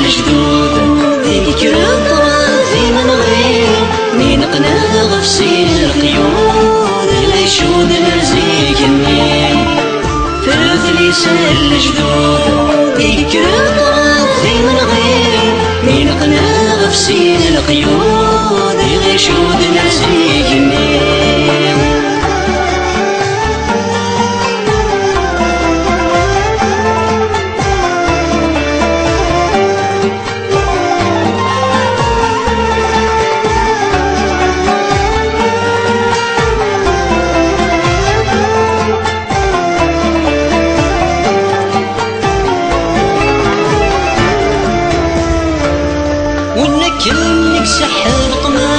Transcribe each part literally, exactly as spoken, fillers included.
Lejdud i yekkren ṭṭrad imenɣi, mi neqqen ɣef sin leqyud i ɣ-icuden ar zik-nni. Fret lisan lejdud i yekkren ṭṭrad imenɣi, mi neqqen ɣef sin leqyud i ɣ-icuden ar zik-nni. Win akken i iseḥḥer ṭṭmeɛ,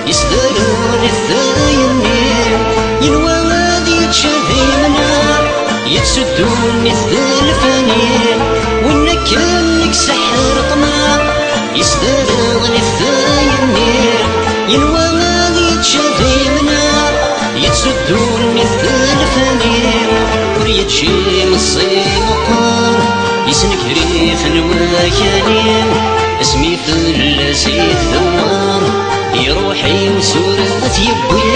yesderɣel-it dayenni, yenwa ad yečč ad imneɛ, yetteddu-nni d lfani. Win akken i iseḥḥer ṭṭmeɛ, yesderɣel-it dayenni, yenwa ad yečč ad imneɛ, yetteddu-nni d lfani. Ur yeǧǧi meẓẓi meqqer, yesnegr-iten wakali, asmi fell-as i tdewwer, iruḥ i usuret yewwi.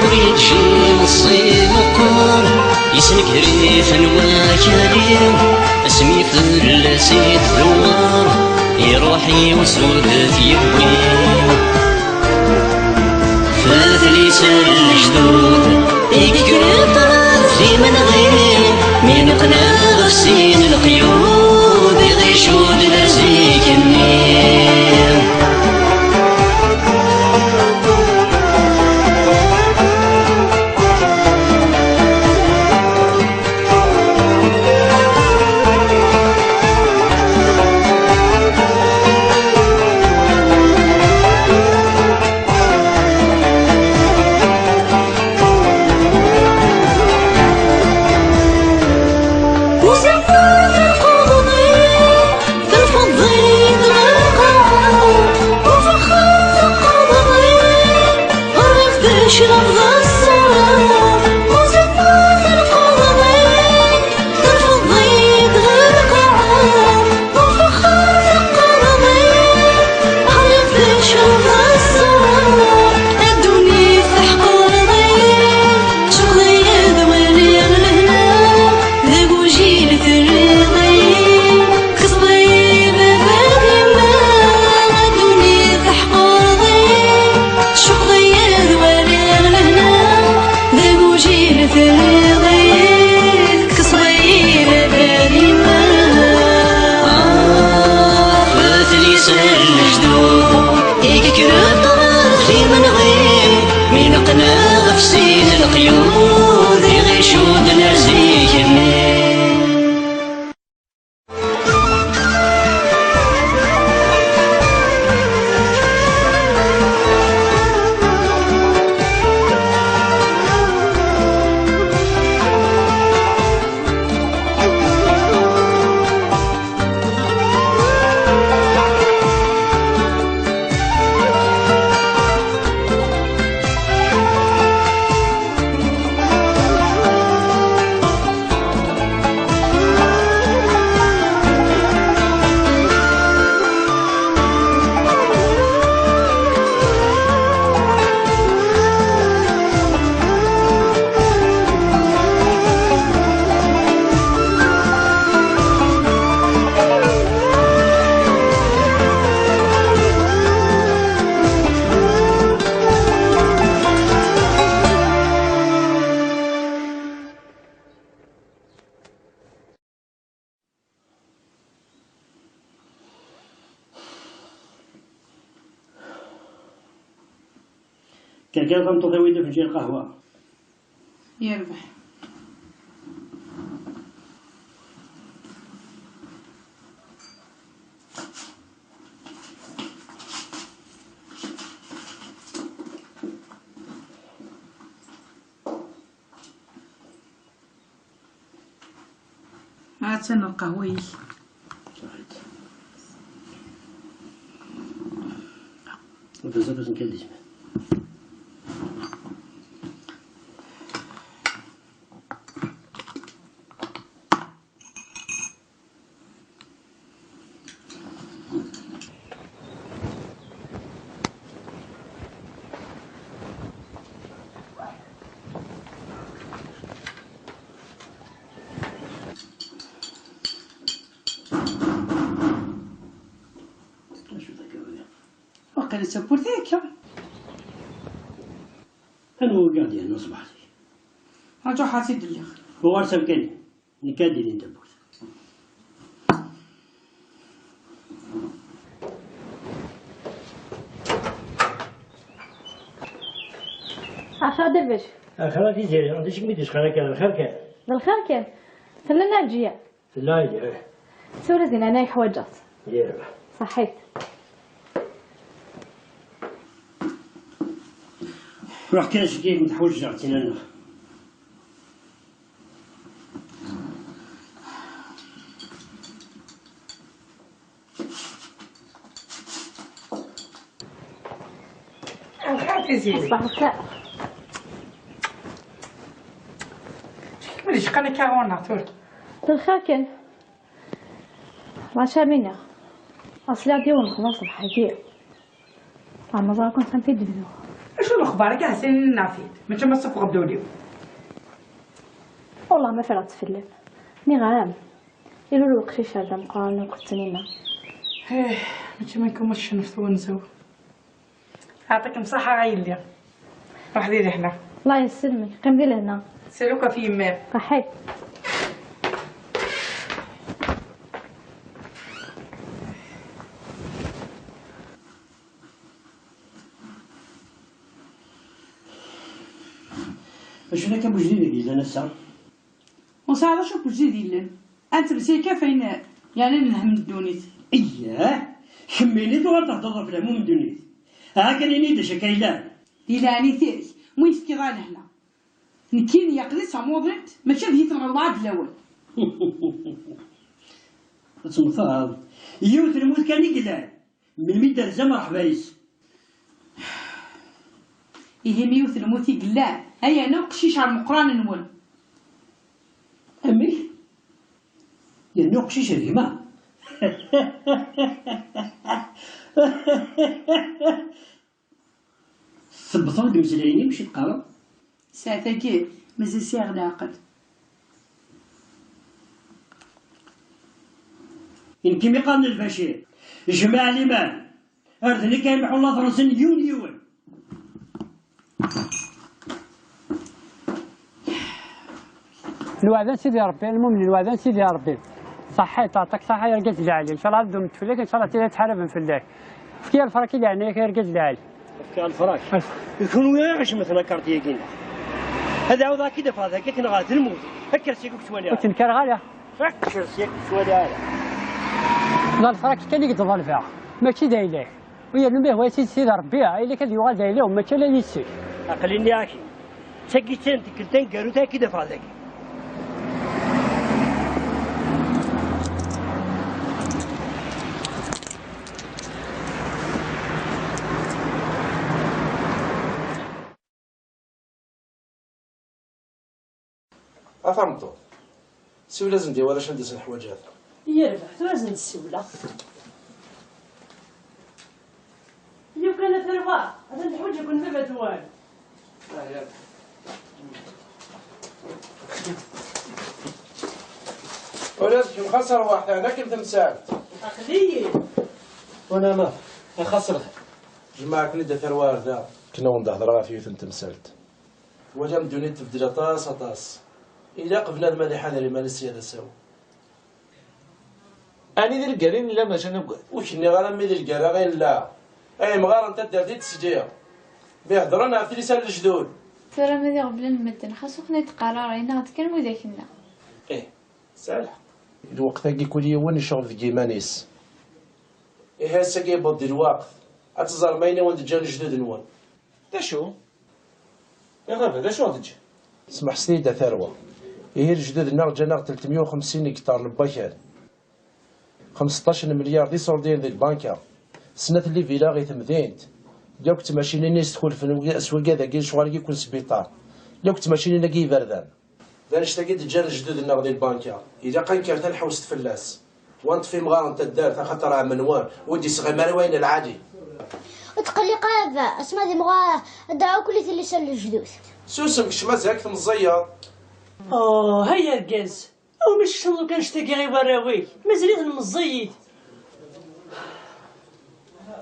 Ur yeǧǧi meẓẓi meqqer, yesnegr-iten wakali, asmi fell-as i tdewwer, iruḥ i usuret yewwi. Fret lisan lejdud i yekkren ṭṭrad imenɣi, mi neqqen ɣef sin leqyud i ɣ-icuden ar zik-nni. Ɣef tlisa n lejdud i yekkren ṭṭrad imenɣi, mi neqqen ɣef sin leqyud i ɣ-icudden ar zik-nni. Kan kan tameṭṭut, awi-d afenǧal n lqahwa. Yerbeḥ. Ha-tt-an lqahwa-ik. Ṣaḥit. Bzaf asen kan d isem. Qqilet tawwurt akka. Anwa i ɣ-d-yerna ṣṣbeḥ zik? Aǧuḥ ad t-id-lliɣ. Uɣal s amkan-im. Nekk ad d-ilin tawwurt. Axa derbeč. Axir a Tiziri, d acu i kem-id-yesqan akka? D lxir kan. D lxir kan. Tella Naǧiya. Tella, ih. Tura din ana yeḥwaǧ-aɣ. Yerbeḥ. Ṣaḥit. Ruḥ kan seg-i, teḥwaǧ-aɣ-d tinna. Lxir Tiziri. Ṣbaḥ lxir. Acu kem-id-yecqan akka ɣur-neɣ tura? D lxir kan. Maca mina. Asliɣ-d yiwen lexbar ṣṣbeḥ-agi. Ɛmer ẓer akk ansa n t-id-bduɣ. Acu lexbar akka ḥsin nneɣ-t-id? Mačči ma tessufɣeḍ-d ul-iw. Wellah ma ffreɣ-tt fell-am. Nniɣ-am. Ilul weqcic ar d ameqqran akk d Tanina. Ih, mačči ma nekk ma tecnef twenza-w. Yeɛṭikem ṣṣaḥa a yelli. Ruḥ di lehna. Allah yesselmek, qqim di lehna. Saluk ɣef yemma-m. Saḥit. Acu akka n wejdid i yellan ass-a? Ur sɛiɣ d acu n wejdid yellan. Ad ntemsik ɣef wayen yernan lhemm n ddunit. Eyyah, kemmini tuɣal theddreḍ ɣef lehmum n ddunit. Aha kan ini-d acu akka yellan. Di leɛnit-ik, mi tefkiḍ-aɣ lehna. Nekkini aql-i d tamuḍint, mačči ad iyi-tenɣeḍ ɛad lawan. Ad temmteḍ. Yiwet n lmut kan i yellan. Melmi d-terza mreḥba-is. Ihi mi yiwet n lmut i yellan, ay yerna uqcic ar meqqran-nwen. Amek? Yerna uqcic ar gma. Tebṭel deg imeslayen-im, acu teqqareḍ? Ssaɛt-agi, mazal sɛiɣ leɛqel. I nekk i m-iqqaren Lbacir, jmeɛ liman, ar d nekk ay imḥun later-nsen yiwen yiwen. Lweɛda n Sidi Ṛebbi, lmumen lweɛda n Sidi Ṛebbi. Ṣaḥḥit, teɛṭik ṣaḥḥa ay argaz lɛali. Ncallah ad ddument fell-ak, ncallah tili ad ttḥaraben fell-ak. Efk-iyi lefrak i leɛnaya-k ay argaz lɛali. Efk-iyi lefrak. As- I kunwi ara ɣ-icemten akarṭi-agi-nneɣ. Ad ɛawdeɣ ad k-id-afeɣ dagi akken ɣer d lmut. Akker seg ur k-ttwaliɣ. Ur ttnekkareɣ ara. Akker seg ur k-ttwaliɣ ara. D lefrak kan i k-d-ḍelbeɣ, mačči d ayla-k. U yernu ma ihwa-yas-id Sidi Ṛebbi, ayla-k ad yuɣal d ayla-w, mačči ala yis-k. Aql-i nniɣ-ak-in, d tagi kan tikkelt taneggarut ara k-id-afeɣ dagi. A tameṭṭut, siwel-asen-d i warrac anda i sen-ḥwaǧeɣ. Yerbeḥ, tura ad sen-d-siwleɣ. Lukan a tarwa, atan teḥwaǧ-iken baba-twen. Ula d kemm xas rwaḥ, teɛna-kem temsalt. Aql-iyi. Wana ma, xas lxir. Jemɛeɣ-ken-id a tarwa ar da. Akken a wen-d-hedreɣ ɣef yiwet n temsalt. Twalam ddunit tebdel aṭas, aṭas. Ilaq bnadem ad iḥader iman-is sya d asawen. Ɛni di lgara i nella maca nagad? Ur k-nniɣ ara mi di lgara i nella. Ay imɣaren n taddart i d-tesliɣ. Mi heddren ɣef tlisa n lejdud. Tura ma d iɣeblan n medden, xas ur ten-id-qqar ara, yennaɣ-d kan widak-nneɣ. Ih, tesɛa lḥeqq. Lweqt-agi kul yiwen icɣel deg yiman-is. Ihi ass-agi yewweḍ-d lweqt. Ad teẓrem ayen i wen-d-ǧǧan lejdud-nwen. D acu? Iɣaba, d acu i ɣ-d-ǧǧan? Smeḥset-iyi-d a tarwa. Ihi lejdud-nneɣ ǧǧan-aɣ telt meyya u xemsin n yikṭaren n wakal. Xemseṭṭac n melyar d iṣurdiyen di lbanka. Snat n livila i temdint. Yakk d tmacinin i yestxulfen s wigad-agi lecɣal-agi akk n sbiṭar. Yakk d tmacinin-agi iberdan. D annect-agi i d-ǧǧan lejdud-nneɣ di lbanka. Ilaq ad nekker tanḥewst fell-as. Wa neṭṭef imɣaren n taddart, axaṭer ɛemmen-wen, ur d-isɣim ara wayen lɛali. Ur tqelliq ara a baba, asma d imɣaren, ad d-ɛukkli tilisa n lejdud. Susem, kečč mazal-k tmeẓẓiyeḍ. Oh, hay argaz! Awmi teččeḍ lukan annect-agi i warraw-ik? Mazal-iten meẓẓiyit.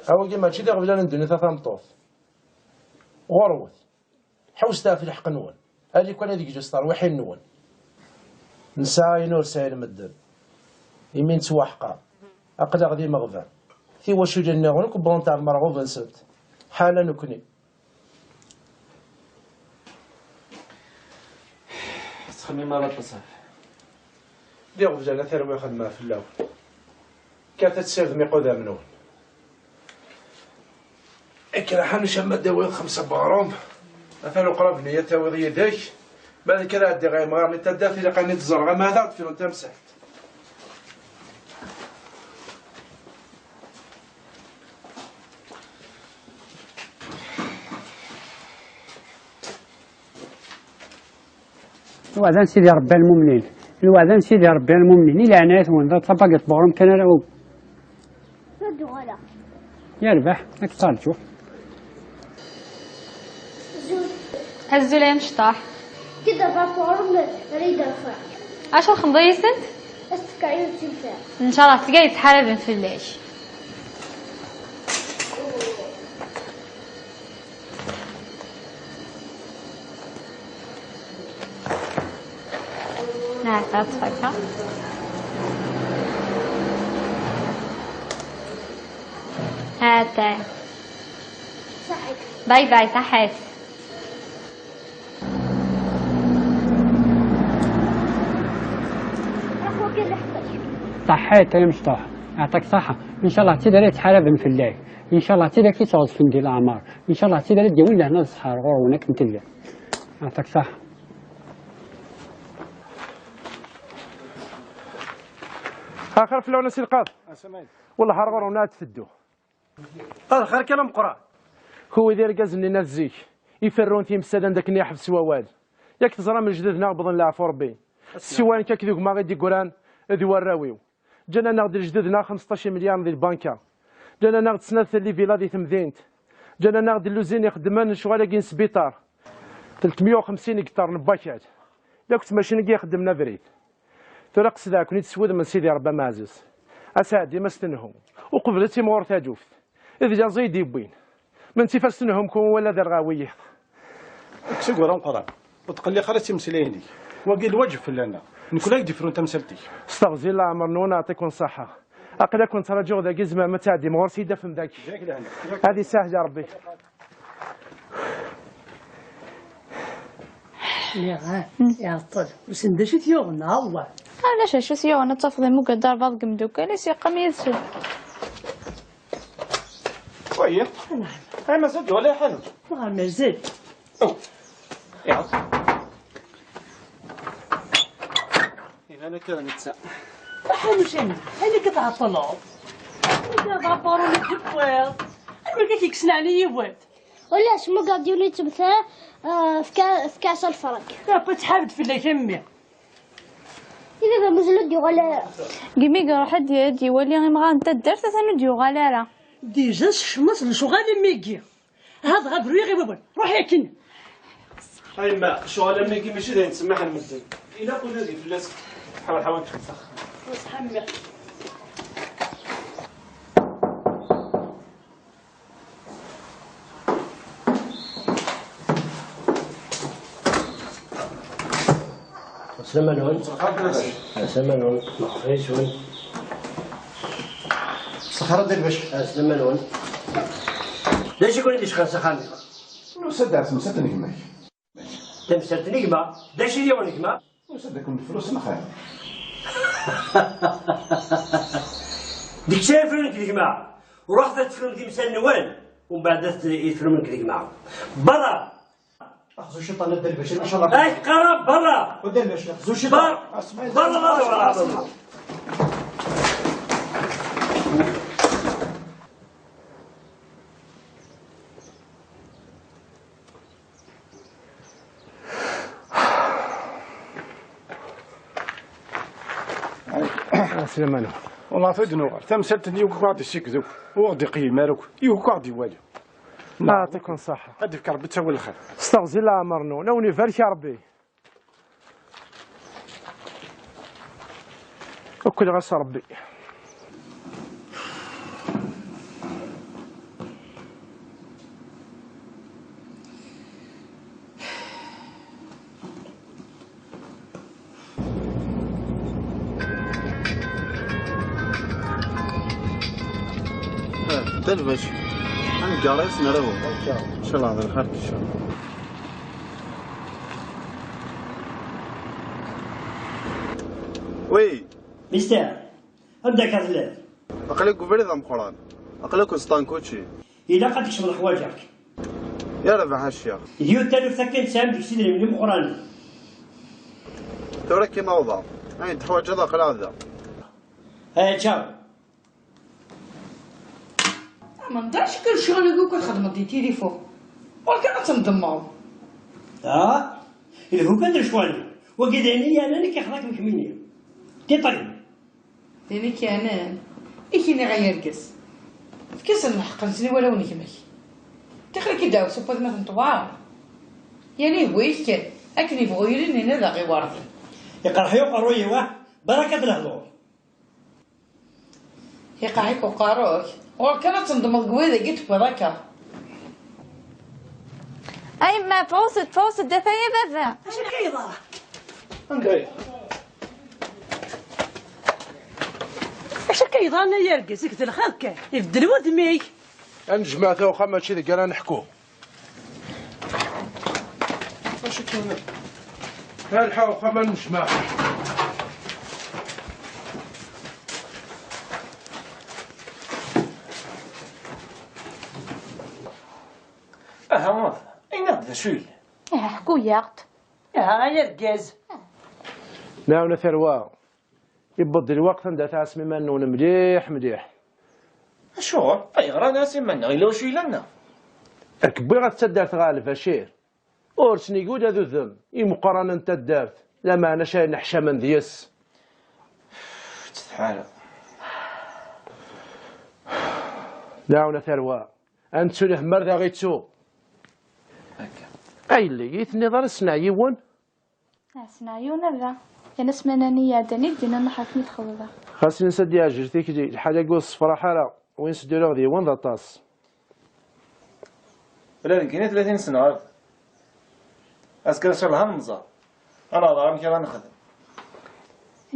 Awagi mačči d iɣeblan n ddunit a tameṭṭut. Ɣurwet. Ḥewset ɣef lḥeqq-nwen. Ali kan ad yejj s terwiḥin-nwen. Nesɛa ayen ur sɛin medden. Imi nettwaḥqer. Aql-aɣ d imeɣban. Tiwaculin-nniḍen akk wwḍent ɣer lmerɣub-nsent. Ḥala nekni. Ur ttxemmim ara aṭas ɣef. D iɣeblan a tarwa xedmeɣ fell-awen. Kkat ad tessirdem iqudam-nwen. Ikraḥ anec ama d-tawiḍ xemsa n weɣrum. Atan uqrab-nni ad tawiḍ yid-k. Ma d nekk ara ɛeddiɣ ɣer yemɣaren n taddart, ilaq ad ten-id-ẓreɣ ama ad aɣ-d-frun tamsalt. Lweɛda n Sidi Ṛebbi a lmumnin. Lweɛda n Sidi Ṛebbi a lmumnin. I leɛnaya-twen, d ṭabaget n weɣrum kan ara. Ad uɣaleɣ. Yerbeḥ, ad k-ttaṛǧuɣ. Azul ay amecṭaḥ. Kid abapur n Rida Frank. Acu txedmeḍ yis-sent? Ad s-tefkeḍ yiwet timsal. Ncallah ttga yettḥaraben fell-ak. هاك، هاك، هاك. هاتا. باي باي، صحيت. صحيت يا مشطوح، يعطيك الصحة. إن شاء الله تدري تحارب في الله. إن شاء الله تدري كي تعوز في مدير الأعمار. إن شاء الله تدري تجيب لنا الصحة غور هناك نتلي. يعطيك الصحة. Axir fell-awen a si lqaḍ. Wellah ar ɣur-wen ad teddu. Lxir kan ameqqran. Kuwi d irgazen-nni n at zik, iferrun timsal anda akken yeḥbes wawal. Yak teẓram lejdud-nneɣ wwḍen leɛfu Rebbi. Siwa nekk akked gma i d-yeggran d warraw-iw. Ǧǧan-aneɣ-d lejdud-nneɣ xemseṭṭac imelyaren di lbanka. Ǧǧan-aneɣ-d snat livila di temdint. Ǧǧan-aneɣ-d lluzin ixeddmen lecɣal-agi n sbiṭar. Telt meyya u xemsin i yeṭṭren n wakal. Yakk d tmacinin i ixeddmen abrid. Tura qesdeɣ-ken-id s wudem n Sidi Ṛebbi ameɛzuz. Aseɛdi ma s-tenhum. Uqbel ad timɣur taǧuft. D laẓ i d-yewwin. Menttif ad s-tenhum kun wala d arɣawiyeɣ. Kkes aggur ameqqran. Ur tqelliq ara d timeslayin-ik. Wagi lwaǧeb fell-aneɣ. Nekni ay d-ifrun tamsalt-ik. Steɣzi leɛmer-nwen, aɛṭiken ṣṣaḥa. Aql-aken ttṛaǧuɣ dagi, tzemrem ad tɛeddim ɣur-s i d-tafem dagi. Ad isahel Ṛebbi. Nniɣ, ah, iɛeṭṭel. Wissen d acu i t-yuɣen, awah. Ulac acu i t-yuɣen, ad tafeḍ imuggad arbaḍ deg imeddukal-is, yeqqim yid-sen. Wayi. Anɛam. Ay, mazal d-yuɣal i lḥanut. Dɣa mazal. Oh. Iɛeṭṭel. Iban akka d netta. Aḥanuc-nni, ayen akka tɛeṭṭleḍ? Anda d abaṛun i d-tewwiḍ? Anwa akka k-yekksen ɛni yiwet? Ulac, mugad yiwen yettemtal, ah, fka-, fka-as lferq. Apa ttḥabed fell-ak a mmi. I baba mazal ur d-yuɣal ara. Gmi iruḥ ad d-, ad d-iwali imɣaren n taddart, atan ur d-yuɣal ara. Déjà sekcem-as lecɣal am wigi. Had ɣa bru-yaɣ i wawal. Ruḥ yakin. A yemma, ccɣel am wigi mačči d ayen ttsemmiḥen medden. Ilaq unadi fell-as. Ḥawa, ḥawa, ttxil s axxam. Ttxil s axxam. Aslama-nwen. Aslama-nwen. Meɛfayeswen. Sxir a Dda Lbacir. Aslama-nwen. D acu i ken-id-icqan s axxam-iw? Nusa-d ar temsalt n gma-k. Tamsalt n gma? D acu i d-yawen gma? Nusa-d ad ken-nefru s lxir. Deg-s ara frun nekk d gma. Ruḥet ad tefrum timsal-nwen, umbeɛd ad t-, ad tefrum nekk d gma. Berra! Xzu ciṭan a Dda Lbacir, in ca Allah. Ay, qqareɣ berra! A Dda Lbacir, xzu ciṭan. Ber-, berra, berra, berra. Aslama-nwen. Wellah, ad nuɣal. Tamsalt-nni yugi ad ɣ-d-issiked akk. Ur ɣ-d-iqeyyem ara akk. Yugi ad ɣ-d-iwali. Yeɛṭikum ṣṣeḥḥa. Ad d-ifk Ṛebbi ttawil lxir. Steɣzi leɛmeṛ-nwen. A wen-ibarek Ṛebbi. Ukleɣ-as Ṛebbi. D lbac. Ad neggar ass n Rabu. Inchallah d lxir inchallah. Oui. Mister, anda akka telliḍ? Aql-i deg ubrid ameqqran. Aql-i akked Stankucci. Ilaq ad tkecmeḍ ḥwaǧeɣ-k. Yerbeḥ a ccix. D yiwet taluft akken tesɛam deg-s idrimen imeqqranen. Tura ad k-in-awḍeɣ. Ayen teḥwaǧeḍ aql-aɣ da. Aya ččar. Amenḍac kan ccɣel-agi akk ad txedmeḍ di tilifu. Ur kan ad tendemmeḍ. Ah, ilhu kan d lecɣal-iw. Wagi d ayen i yernan ad k-ixḍa-kem kemmini. Tiṭṭin. D ayen i k-yeɛnan. I k-iniɣ ay argaz. Efk-asen lḥeqq-nsen i warraw n gma-k. Tixer-ik-id ɛawes n watmaten n tewɛer. Yerna ihwa-yak kan. Akken yebɣu yili nini ad aɣ-iwerden. Iqerḥ-iyi uqerruy-iw, ah, baraka d lehdur. Iqeɛɛi-k uqerru-k? Ɣur-k ara tendmeḍ deg wayed-agi tewwiḍ akka. A yemma, tɣuṣṣeḍ, tɣuṣṣeḍ, d ataya baba. Acu akka yeḍra? Anda ay? Acu akka yeḍran ay argaz-ik d lxir kan? Ibeddel wudem-ik. Ad nejmeɛ tawxa mačči deg ara neḥku. Acu kan? Alḥa uxxam ad nejmeɛ. Aha, ini-aɣ-d d acu yellan. Ihi, ḥku-yaɣ-d. Aha, ay argaz. Nɛawen a tarwa. Iwweḍ-d lweqt anda tɛasem iman-nwen mliḥ, mliḥ. Acuɣer? Ayɣer ad nɛas iman-nneɣ? Yella wacu yellan, neɣ? Ad k-wwiɣ ad taddart ɣer Lbacir. Ur ttnig ula d udem imeqqranen n taddart, lameɛna acu ara nneḥcamen deg-s. Ttsetḥareɣ. Nɛawen a tarwa. Ad nettu lehmar d aɣ-ittu. Akka. A yelli, i tenniḍ ara sneɣ yiwen? Ass-n ɛyun a baba. Yerna ssmana-nni iɛeddan i d-yenna Maḥa ad ten-id-xeḍbeɣ. Xas ini-as ad d-yeɛjel tikli, lḥal-agi ur tessefraḥ ara, win s-d-uriɣ d yiwen d aṭas. Ula d nekkini tella tin ssneɣ a baba. Azekka ncallah ad nemẓer, ad nehḍer amek ara nexdem.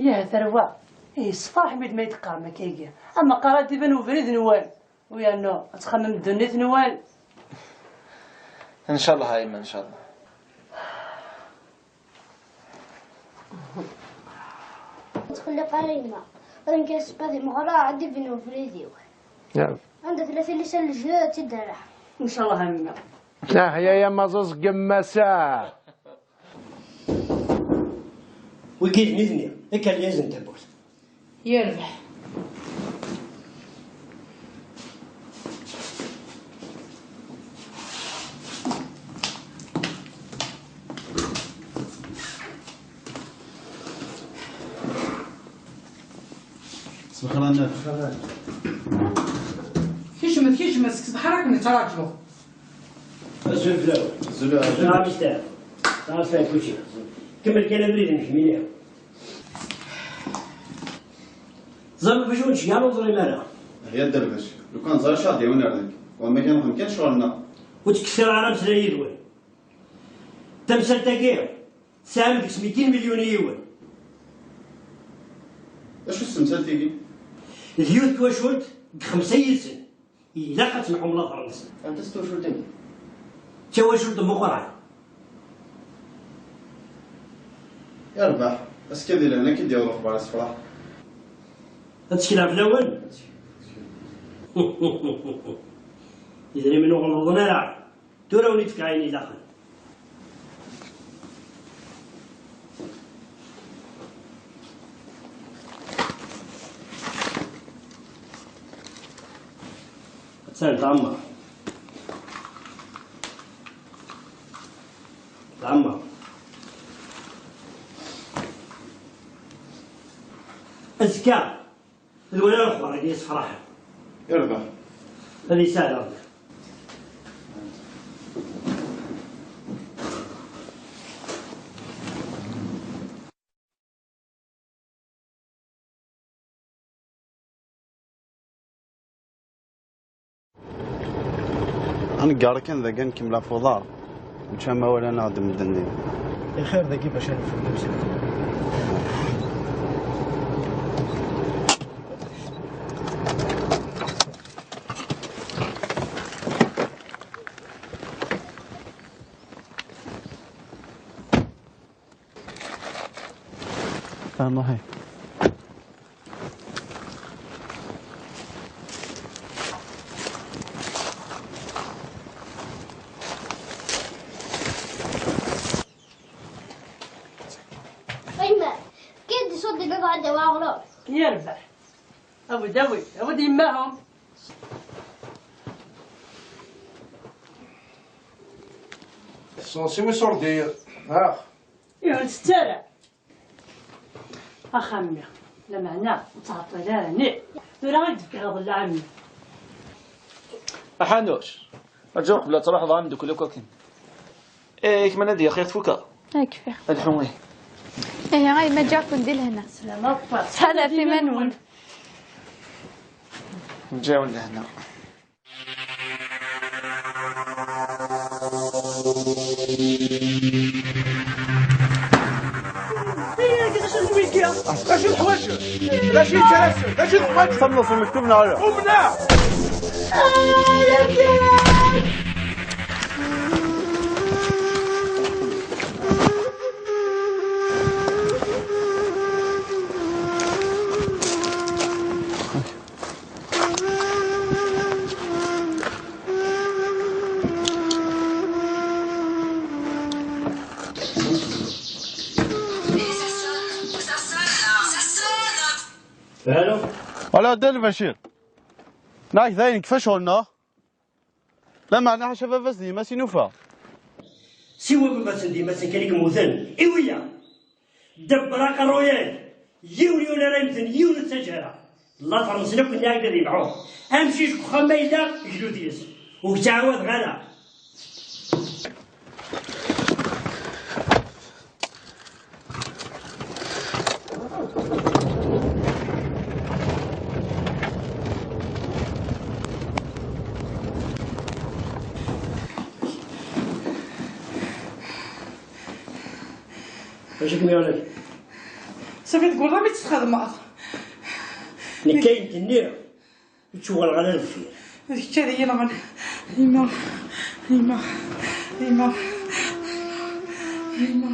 Yah a tarwa, ihi ssefraḥ mi d ma yi-d-qqarem akka-agi, ama qqar ad d-iban ubrid-nwen. U yernu ad txemmem ddunit-nwen. Ncallah a yemma, ncallah. Ur ttqelliq ara yemma. Ur nekk asebba di meɣra ad d-ibin ubrid-iw. Anda tella tilisa n lejdud ad tt-id-rreḥ. Ncallah a yemma. Ahya ya maẓuẓ gemmasa. Wigi d nitni, d akerlyaz n tawwurt. Yerbeḥ. Sbexran. Kecmet, kecmet, seg ṣṣbeḥ ara ken-nettṛaǧu. Azul fell-awen. Azul, azul. Nɛam, mister. Nɛam, mister, kulci. Kemmel kan abrid-nnek, mini. Teẓriḍ bac ur netteg ara, ur neẓrim ara. Ya dderbeč, lukan ẓriɣ acu ɣ-d-yewwin ar dagi. Wamma kan nexdem kan ccɣel-nneɣ. Ur ttkettir ara ameslay yid-wen. Tamsalt-agi, tesɛam deg-s mitin milyun i yiwen. D acu-tt temsalt-agi? D yiwet twacult deg xemsa yid-sen. Ilaq ad tenɛum later-nsen. Anta-tt twacult-agi? D tawacult n Muqran. Yerbeḥ. Azekka di lehna ad k-id-yaweḍ uxbar isefraḥ. Ad ttekleɣ fell-awen? Idrimen ur ɣellḍen ara. Tura ur wen-id-fkeɣ ayen ilaqen. Attan tɛemmer. Tɛemmer. Azekka, d wala lexbar-agi yessefraḥen. Yerbeḥ. Ad yesɛed Ṛebbi. Ad neggar kan dagi, ad nkemmel ɣef uḍar. Mačči am awal-a neɣ d medden-nni. Ixir dagi bac ad nefhem tamsalt. Ah, non, hey. Ayma, fkiɣ-d iṣuddem ad ɛeddaw aɣrum. Yerbeḥ. Awi-d, awi-d, awi-d yemma-hum. Ṣṣenṣi wis urdiyen. Ax. Ih, ur ntett ara. Axxam-nni, lameɛna ur ttɛeṭṭil ara, nih. Tura ad d-fkeɣ iḍellaɛen-nni. A Ḥanuc, rǧu qbel ad truḥeḍ ɣer mdukkel akk akken. Eh, kman ad yaxi tfukeḍ? Ay, kfiɣ. Lḥu, ih. Ihi, ay, ma ǧǧiɣ-ken di lehna. Sslam, a Ṭṭfas. Ttḥadaret iman-nwen. Ǧǧiɣ lehna. Acu teḥwaǧeḍ? D acu yettalasen? D acu teḥwaǧeḍ? Tamneḍ s lmektub neɣ ala? Umneɣ! Alo. Alo, Dda Lbacir. Nak dayen kfa ccɣel-nneɣ? Lameɛna ḥaca baba-s d yemma-s i nufa. Siwa baba-sen d yemma-sen kan i yemmuten. I wiyaḍ? Debber aqerruy-ik! Yiwen ur yuli ara yemten, yiwen ur yettaǧǧa ara. Later-nsen akk nniɣ-ak ad yebɛu. Amcic deg uxxam ma yella, glu deg-s. Ur k-ttɛawadeɣ ara. Acu kem-yuɣen? Safi tgullaḍ mi tt-txedmeḍ. Nekk ayen d-nniɣ, ur ttuɣaleɣ ara deffir. D kečč ad iyi-nɣen. Yemma, yemma, yemma, yemma.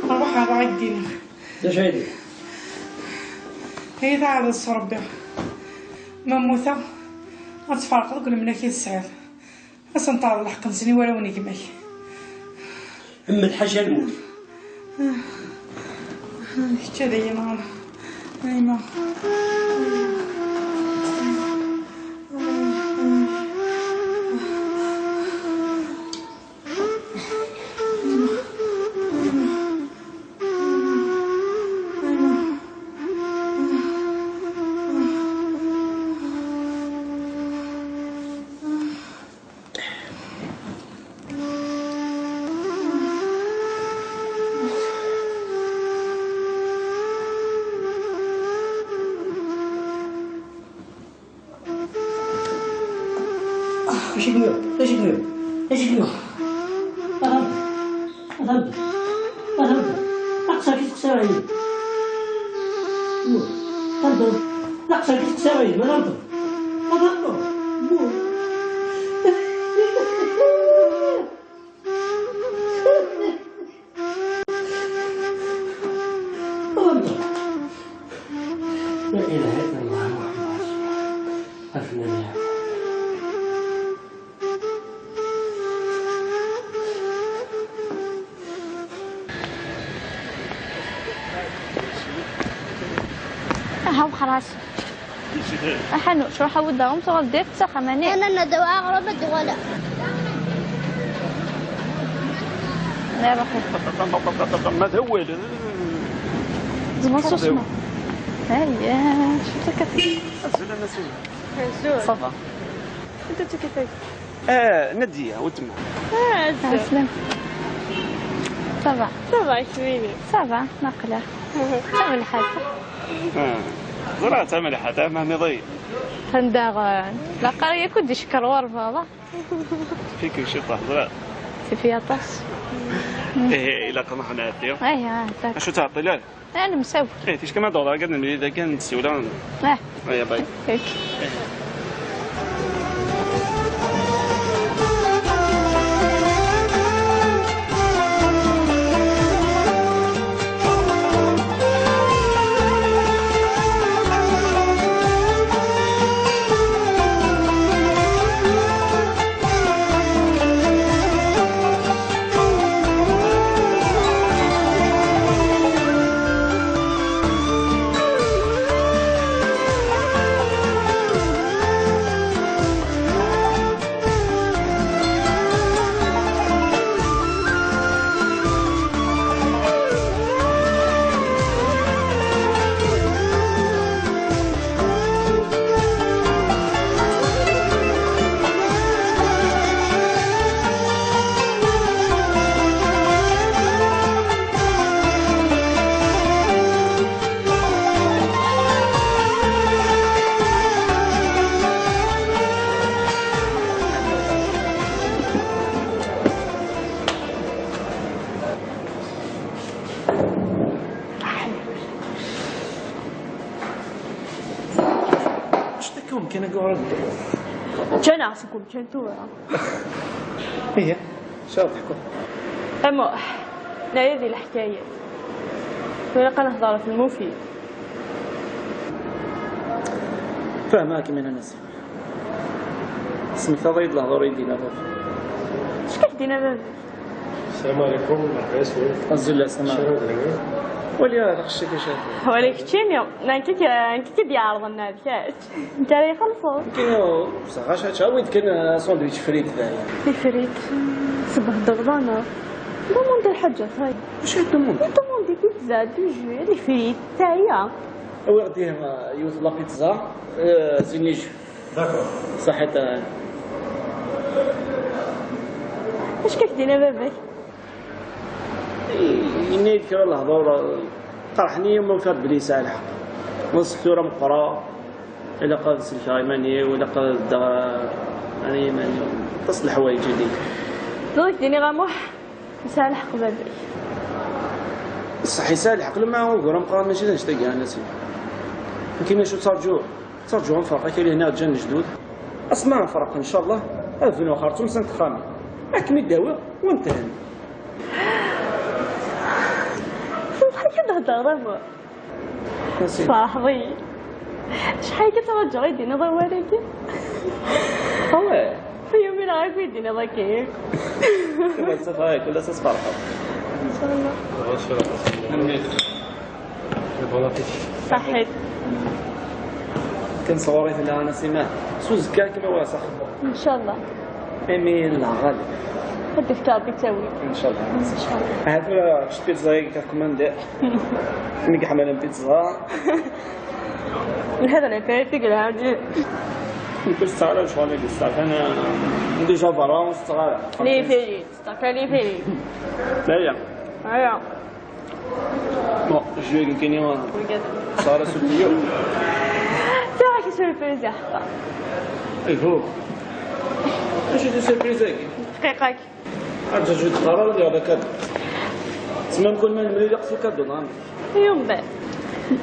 Ruḥ, ruḥ, ad ak-d-iniɣ. D acu ay d-iniɣ? Ay taɛad s Ṛebbi. Ma mmuteɣ, ad tferqeḍ deg lemlak i tesɛiḍ. Ad sen-terreḍ lḥeqq-nsen i warraw n gma-k. Mmed ḥaca lmut. Kečč ad iyi-nɣen. Ayma. Acu i kem-yuɣ? Acu i kem-yuɣ? Acu i kem-yuɣ? Aram, aram, aram, aqsa-k i teqsiḍ-iyi. Aram, aqsa-k i teqsiḍ-iyi, ma aram. Aram, لا إله إلا الله محمد رسول الله. أفنى يا Aha, xlas. Aḥanu, tṛuḥ awid aɣrum, tuɣal ddirt s axxam-ani. Ana nadaw aɣrum ad d-uɣaleɣ. Ma d awal. Tzemreḍ susma. Aya, cfiɣ akka. Azul a Nasima. Azul. Ça va. Anta d tikkelt-agi? Ah, Nadia, weltma. Ah, azul. Ɛeslem. Ça va. Ça va, isem-inu? Ça va, naqla. Tamelḥat. Ah, ẓriɣ d tamelḥat, ah, ma nniḍ-iyi. Anda, eh, la qari yakk d icekker ɣur baba. Fik-, ciṭuḥ, ẓriɣ. في عطاس. ايه، الا كان حنا عادي. ايه، عطاك. اشو تعطي لا؟ انا مسوي. ايه، تيش كما دولار قاعد نملي اذا كان تسيولا. ايه. ايه، باي. هيك. شتكم كان يقول؟ كان عصكم كان تورا. هي شاطحكم. اما نعيد الحكاية، ولا قال نهضر في المفيد. فهماك من الناس. سميتها ضيد الهضور يدينا بابا. اش كيدينا بابا؟ السلام عليكم، مرحبا يا سيدي. الحمد لله، السلام عليكم. شنو هاد العيد؟ ولي هذا خشك يا شيخ. ولكن تشينيو، نانكي كي، نانكي كي ديال الناس، كاش. انت راه يخلصوا. كاين بصح غاش هادشي، وين كان ساندويتش فريت ثاني؟ فريت. صبح الدربانة. دوموندي الحاجة، هاي. واش هاد دوموندي؟ دوموندي بيتزا، دو جو، لي فريت، تا هي. وي غديه يوث لا بيتزا، آه، زيني جو. داكور. صحيت، آه. اش كتدينا باباك؟ إيه، إني يذكر الهضور، طرحني يوم كان بلي ساعة الحق. نص ثورة مقرا، إلا قاد سلكا يماني، وإلا قاد دا، يعني يماني، تصل الحوايج هذيك. دونك ديني غاموح، يساعة الحق باباك. بصح يساعة الحق لما هو قرا مقرا ماشي نشتاق أنا سي. يمكن شو ترجو؟ ترجو نفرق كاين هنا جان جدود. اسمع نفرق إن شاء الله. أذن وخرتم سنت خامي. أكمل داوي وانتهن. شحال كتهضر دابا؟ نسيت. صاحبي، شحال كترجع يدينا ضواليك؟ هو. في يومين غير يدينا ضاكيك. كل سفايك، كل سفارة. إن شاء الله. صحيت. كنصوري في الهنا سيما. سوز كاك ما واسخ. إن شاء الله. امين، لا غالب. هدي في كاربي تاوي. ان شاء الله. ان شاء الله. هاد شتي زايد كوماندي. ميك حمل بيتزا. هذا اللي فيه تقول عندي. كنت صار شو عليك الساعه انا. ديجا فرنسا صغار. لي فيلي، صافي لي فيلي. لا لا. ايوا. بون، جو يمكن يوم. صار سوبيو. سي راكي سوربريز يا حقا. ايه هو. اش دي سوربريز هاكي؟ دقيقة. عاد جوج دقارة ولا هذا كادو. تسمى نكون ما نملي لي قصو كادو، نعم. يوم بعد.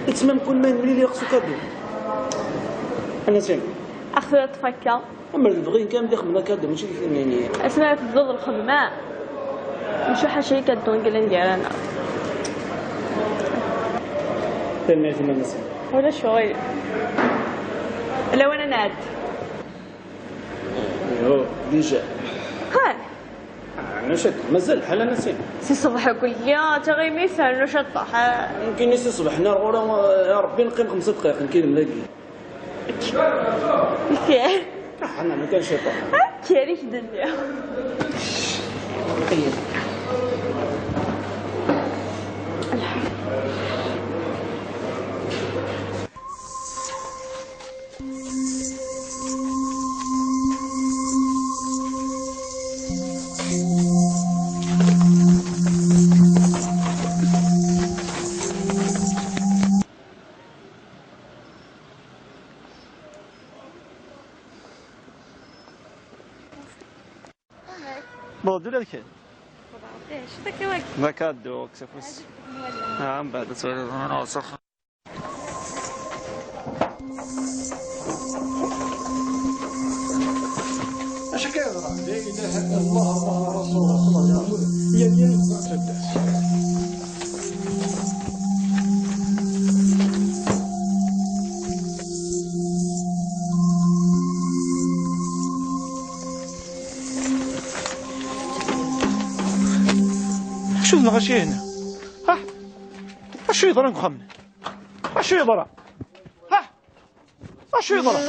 تسمى نكون ما نملي لي قصو كادو. انا سين. اخويا تفكر. اما البغي كان داخل من كادو ماشي كيف يعني. اسمع تضر الخدمة. مش حاجة كادو نقول ندير انا. تنمية المناسب. ولا شوي. لو انا نعد. ايوا، ديجا. ها. آه، نشط، مازال بحال انا سي. سي صبح يقول لي: "آه، تا غير ميسان نشط، ها." يمكن سي صبح، حنا الغورة، يا ربي نقيم خمسة دقائق، نكيد ملاقي. اوكي. آه، حنا ما كانش يطلع. اوكي، ريش دنيا. Bon, Ula d kečč. Ih, cfak i wagi. D akaddu, kkes afus. Ah, mbeɛd ad twaliḍ. Ah, ṣaḥ. Acu akka yeḍran? La ilaha illallah, Muḥemmed rasulullah, sallallahu alayhi wa sallam. Yal yiwen yeẓra taddart. Acu d lɣaci-ina? Ah! Acu yeḍran deg uxxam-nni? Acu yeḍran? Ah! Acu yeḍran?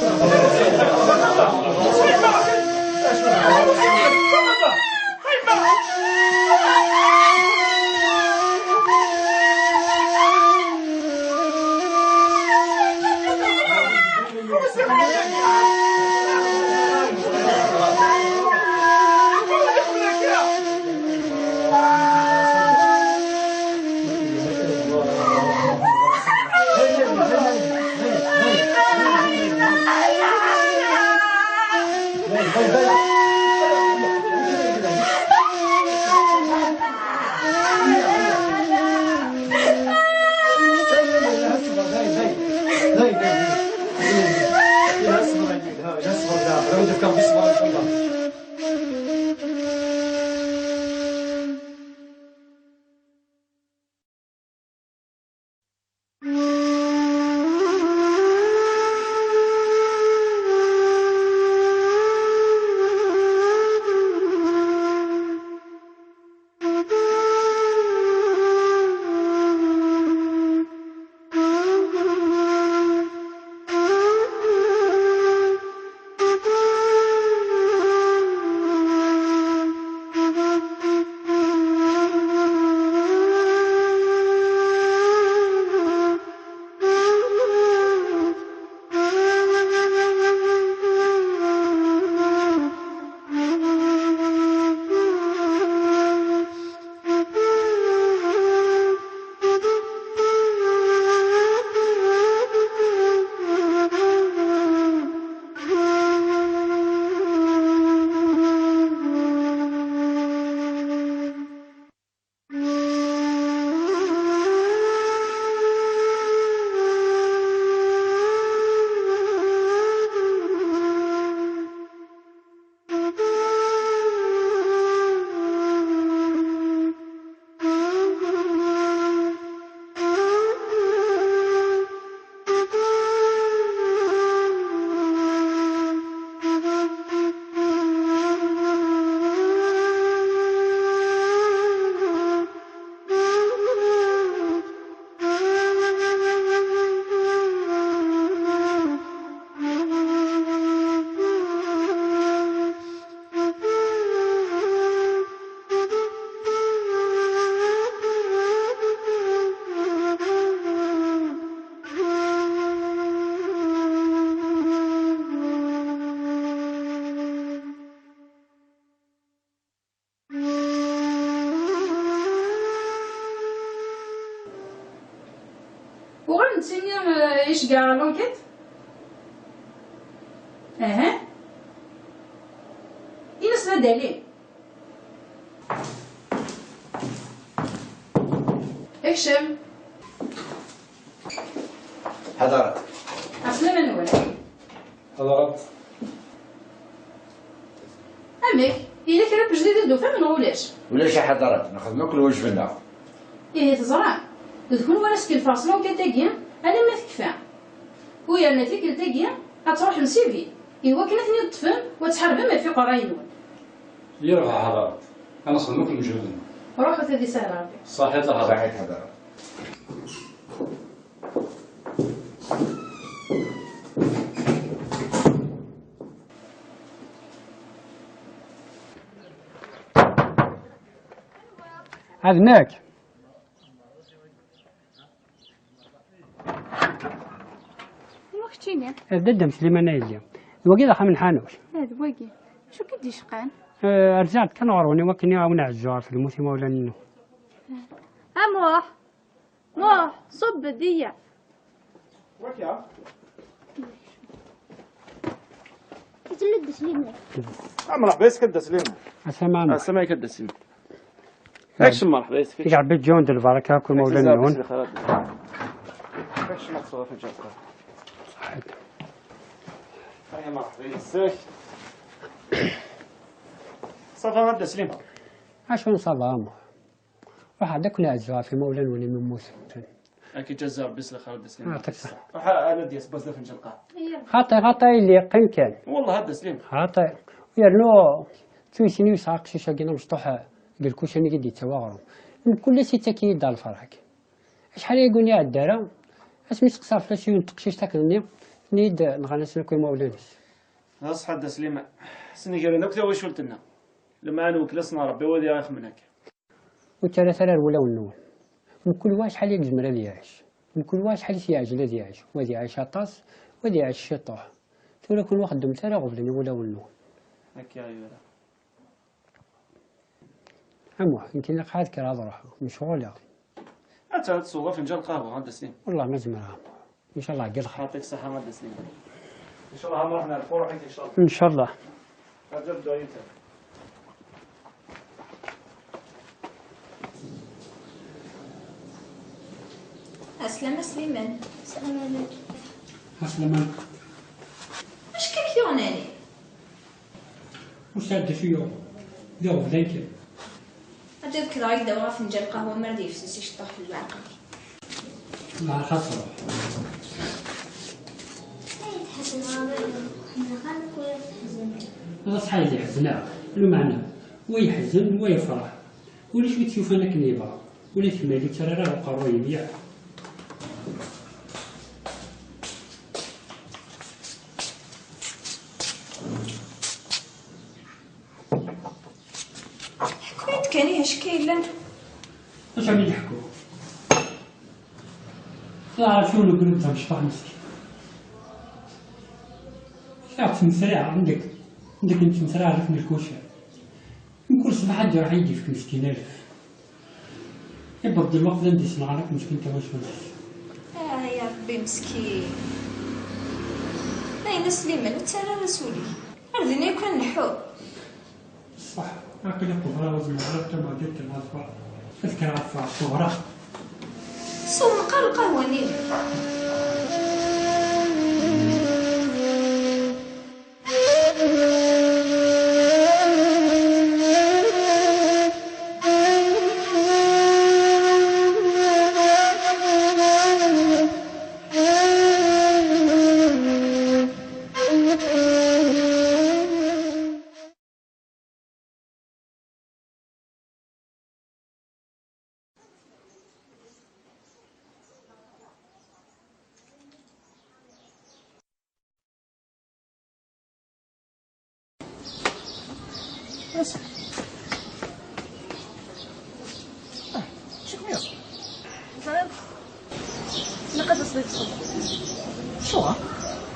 Uɣal nettini, eh, iceggeɛ ɣer l'enquête? Aha. Ini-as d adali. Ekcem. Ḥadaret. Ɛeslama-nwen. Ḥadaret. Amek? Yella kra n wejdid i d-tufam neɣ ulac? Ulac a ḥadaret, nexdem akk lwajeb-nneɣ. Ihi teẓram, d kunwi ara skellfeɣ s l'enquête-agi alamma tekfa. U yerna tikkelt-agi ad truḥem si vit, i wakken ad ten-id-teṭṭfem u ad tḥarbem ɣef iqerray-nwen. Yerbeḥ a ḥadaret, ad nexdem akk lwajeb-nneɣ. Ruḥet ad isahel Rebbi. Ṣaḥit a ḥadaret. Ṣaḥit a ḥadaret. Ad nekk. Anwa keččini? D dadda-m Sliman a yelli. D wagi d axxam n lḥanuc. Ah, d wagi. Acu k-id-icqan? Eh, rziɣ-d kan ɣur-wen i wakken i awen-ɛezzuɣ ɣef lmut imawlan-inu. A Muḥ! Muḥ, ṣubb-d, iyya. Waka? Tella-d Sliman. Ah, mṛeḥba yes-k a dda Sliman. Asama. Asama, yak ad d-asin. Yak cemmer, ḥbes. Yak Rebbi ǧǧiwen d lbaraka akk imawlan-nwen. Yak cemmer, تصرف إن شاء الله. هيا مرحبا يسك. صافا غدا سليم. Acu n ṣṣaba? Ruḥ ad akk neɛzu ɣef imawlan-nwen imi mmuten. Ad k-iǧazza Rebbi s lxir, a Dda Sliman. Yeɛṭik ṣṣeḥḥa. Ruḥ ad d-yas Baz d afenǧal n lqahwa. Xaṭi, xaṭi, yelli, qqim kan. Wallah a Dda Sliman. Xaṭi. U yernu ttuysen-iw sɛiɣ aqcic-agi amecṭuḥ deg lkuca-nni i d-yettawi aɣrum. Mkul ass yettak-iyi-d ar lferḥ-agi. Acḥal ayagi ur iɛedda ara, asmi seqsaɣ fell-as yiwen n teqcict akken-nni, tenna-yi-d nɣan-asen akk imawlan-is. D ṣṣeḥ a Dda Sliman. Snegrent akk tawacult-nneɣ. Lmeɛna nwekkel-asen Rebbi, wid i ɣ-ixemmen akka. Ur ttarrat ara ar wulawen-nwen. Mkul wa acḥal i yezmer ad iɛic. Mkul wa acḥal i s-yeɛjel ad iɛic. Wa ad iɛic aṭas, wa ad iɛic ciṭuḥ. Tura kun ur xeddmet ara ɣeblen i wulawen-nwen. Akka i yura. A Muḥ, nekk ilaq ad kkreɣ ad ruḥeɣ, mecɣuleɣ. Ad tesweḍ afenǧal n lqahwa, a Dda Slim. Wellah ma zemreɣ a Muḥ. Ncallah deg lxir. Yeɛṭik ṣṣeḥḥa a Dda Slim. Ncallah ad nruḥ ɣer lfuruḥ-ik ncallah. Ncallah. Ad d-ddu yid-sen. Ɛeslama a Sliman. Ɛeslama. Acu akka k-yuɣen ɛni? Ur sɛiɣ d acu yuɣen. D iɣeblan kan. Ad d-kkreɣ ad k-d-awiɣ afenǧal n lqahwa mi ara d-yefses iceṭṭaḥ n leɛqel. Leɛqel ad truḥ. Ay tḥezneḍ a baba, ḥemmleɣ-am akk wid tḥezneḍ. D aṣḥay d iḥezneɣ, lmeɛna wa yeḥzen, wa yefreḥ. Ulac wi tt-yufan akken yebɣa. Ula d kemm ur ttara ara uqerruy-im, yak? Ḥku-yi-d kan ihi acu akka yellan. Acu ara yi-d-ḥku? Teɛref yiwen ugrud d amecṭuḥ meskin. Yak ttmesraɛeɣ, ndek, ndek nettmesraɛ rrif n lkuca. Mkul ṣṣbeḥ ad d-iruḥ ad yi-d-yefk meskin alef. Iwweḍ-d lweqt d anda i s-neɣra akk meskin tawacult-is. Ah, ya Rebbi meskin. Dayen a Sliman, ur ttarra ara s ul-ik. Ar din yakk ad nleḥḥu. Ṣṣeḥ, aql-i qebreɣ ur zmireɣ ara ad ṭṭumeɣ di ṭṭelma ẓfer. Ad kkreɣ ad ffɣeɣ qebreɣ. Sewweq lqahwa-nni. Ẓriɣ. Ilaq ad d-taseḍ ad txedmeḍ. Acuɣer?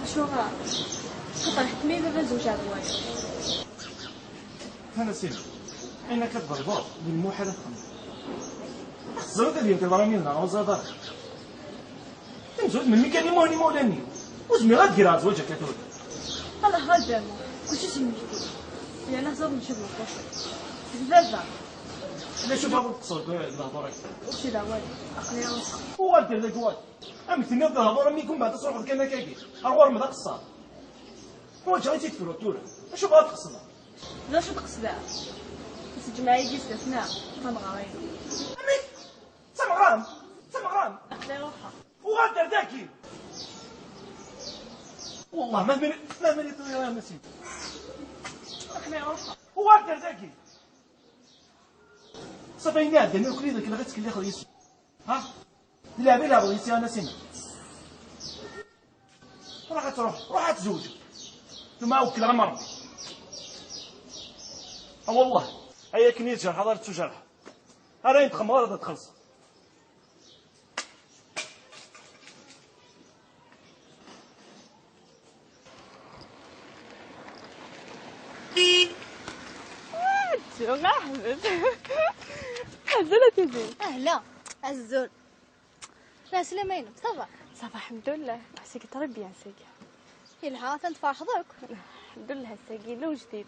Acuɣer? Xaṭer ḥettem-iyi baba zewǧeɣ d wayeḍ. Hana Sima, ayen akka tḍelbeḍ, d lmuḥal ad t-txedmeḍ. Teẓriḍ ad yenti ḍran yid-neɣ, ur teẓriḍ ara. Tamezwarut, melmi kan i muhen imawlan-nni, ur zmireɣ ad greɣ zzwaǧ akka tura. Allah ɣaleb a Muḥ, kulci s lmekti. Yerna teẓriḍ mačči d lqusur. D baba. D acu baɣ ur teqṣeḍ deg lehdur-agi? Ur ssideɣ walu. Aql-i ɣer-s. Uɣal-d ar dagi uɣal. Amek tenniḍ d lehdur-nni, mbeɛd ad truḥeḍ kan akkagi. Ar ɣur-m d aqeṣṣer. Ḥwaǧeɣ i tt-id-tefruḍ tura. Acu baɣ ad tqeṣdeḍ? D acu d-qesdeɣ? Seg lǧemɛa-agi sdat-neɣ, d tameɣra-inu. Amek? D tameɣra-m? D tameɣra-m? Aql-i ruḥeɣ. Uɣal-d ar dagi! Wallah, ma tmiri, ma tmiri tura a Nasima. Aql-i ruḥeɣ. Uɣal-d ar dagi! Ṣafi ayen iɛeddan akk yid-k la ɣa tettkellixeḍ yes-s. Ha? D leɛba i leɛbeḍ yes-i a Nasima. Ruḥ ad truḥ, ruḥ ad tzewǧeḍ. Tumma wekkleɣ am Rebbi. A wallah, ay akken i tjerḥeḍ ara tettujerḥeḍ. Ara ayen txemmmeḍ ara d-txellṣeḍ. Azul a Tizin. Ahla, azul. Lɛeslama-inem, ça va? Ça va, الحمد لله. Ass-agi très bien, ass-agi. Yelha, atan tferḥeḍ akk. الحمد لله, ass-agi yella ujdid.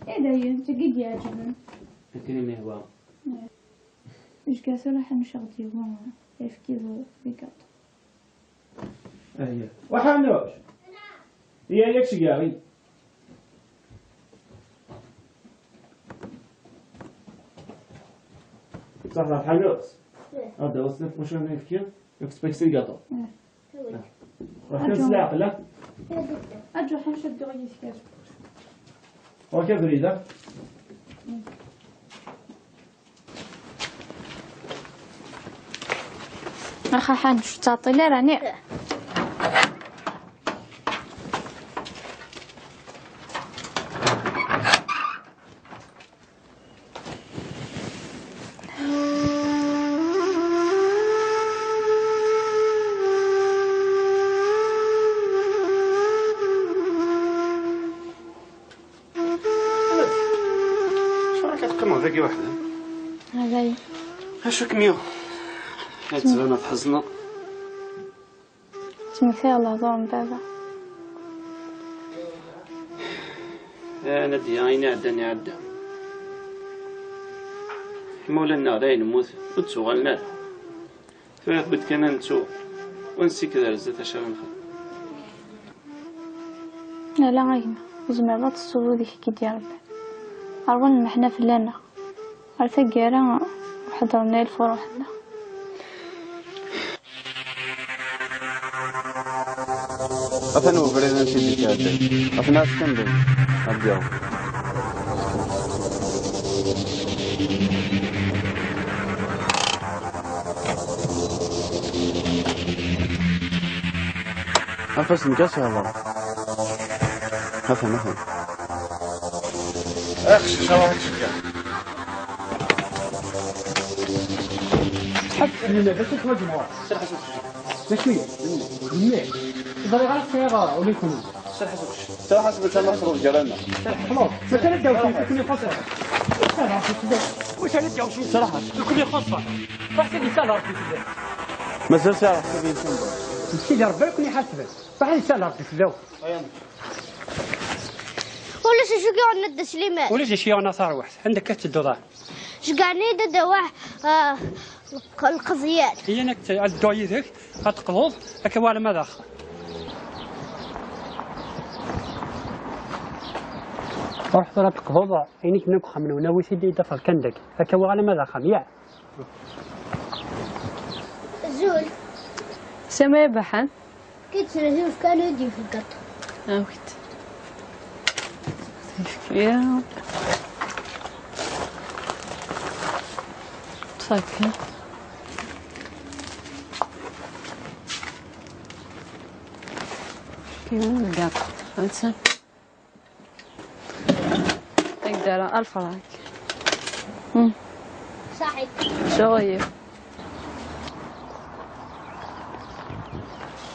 Eh, dayen, d tagi i d-iɛeǧben. Akken i m-ihwa. Ih. Zga tura ḥemceɣ-d yiwen, ayefki d, d igaṭu. Aya. Waḥanuc! Iya, yak ceggaɣi. Ṣaḥ, ḥanuc. Ih. Ad d-awiḍ snat mucan ayefki, yak spaghetti d gaṭu. Ih. Ruḥ kan s leɛqel, ah. Aǧu ḥaca dduɣ yis-k. Ruḥ abrid, ah. Axa ḥanuc, ur ttɛeṭṭil ara, ni. Acu akka teqqimeḍ dagi weḥd-m? Acu kem-yuɣ? La tettbaneḍ tḥezneḍ. Ttmektayeɣ lehdur n baba. A Nadya, ayen iɛeddan iɛedda. Imawlan-nneɣ dayen mmuten, ur d-ttuɣalen ara. Tura tewwi-d kan ad nettu, ur nessikked ar zdat acu ara nexdem. Ala a gma, tzemreḍ ad tessuḍ udi-k i d-irebbi. Rwan lmeḥna fell-aneɣ. Ar taggara ur ḥeddren ara lfuruḥ-nneɣ. Atan webrid ansi d-yettɛedday. Atan ɛaskan din. Ad d-yaweḍ. Anef-asen kan s hḍeṛ. Atan, atan. Aqcic-a ur yettceggir. Ḥbes lila, d acu tettwaǧemɛeḍ? D acu-ya? Mmi, ẓriɣ ara tesɛiḍ ula d kenwi. Serreḥ-as, serreḥ-as, ma tama txeḍ gar-aneɣ. Serreḥ, xlaṣ. Ma kan ad d-awsen, nekni xuṣṣen. Serreḥ, xlaṣ. Ma kan ad d-awsen, serreḥ-as. Nekni xuṣṣen. Ruḥ sidi, sal Ṛebbi fell-ak. Mazal sɛiɣ ḥsab yid-sen. D Sidi Ṛebbi ara ken-iḥasben. Ruḥ ad isal Ṛebbi fell-awen. Ulac acu i yuɣen Dda Sliman. Ulac acu i yuɣen a tarwiḥt. Anda akka tettedduḍ a? Ceggɛen-iyi-d ad d-awiɣ, ah, lq-, lqeḍyan. Iyan ad t-, ad dduɣ yid-k, ad teqḍuḍ, akka waɛlam ad axxam. Ruḥ tura ad teqḍuḍ ayen i kenna deg uxxam-nwen, awi-t-id ad d-tafeḍ kan dagi. Akka waɛlam ad axxam, ya. Azul. Sami Baḥan. Kečč d yiwet kan i d-yefk gaṭu. Awit. Tefka. Tfakka. Kya gaṭu. Ansa. Aqdara alfrak. Hmm. Saḥit. Sɛuɣ-iyi.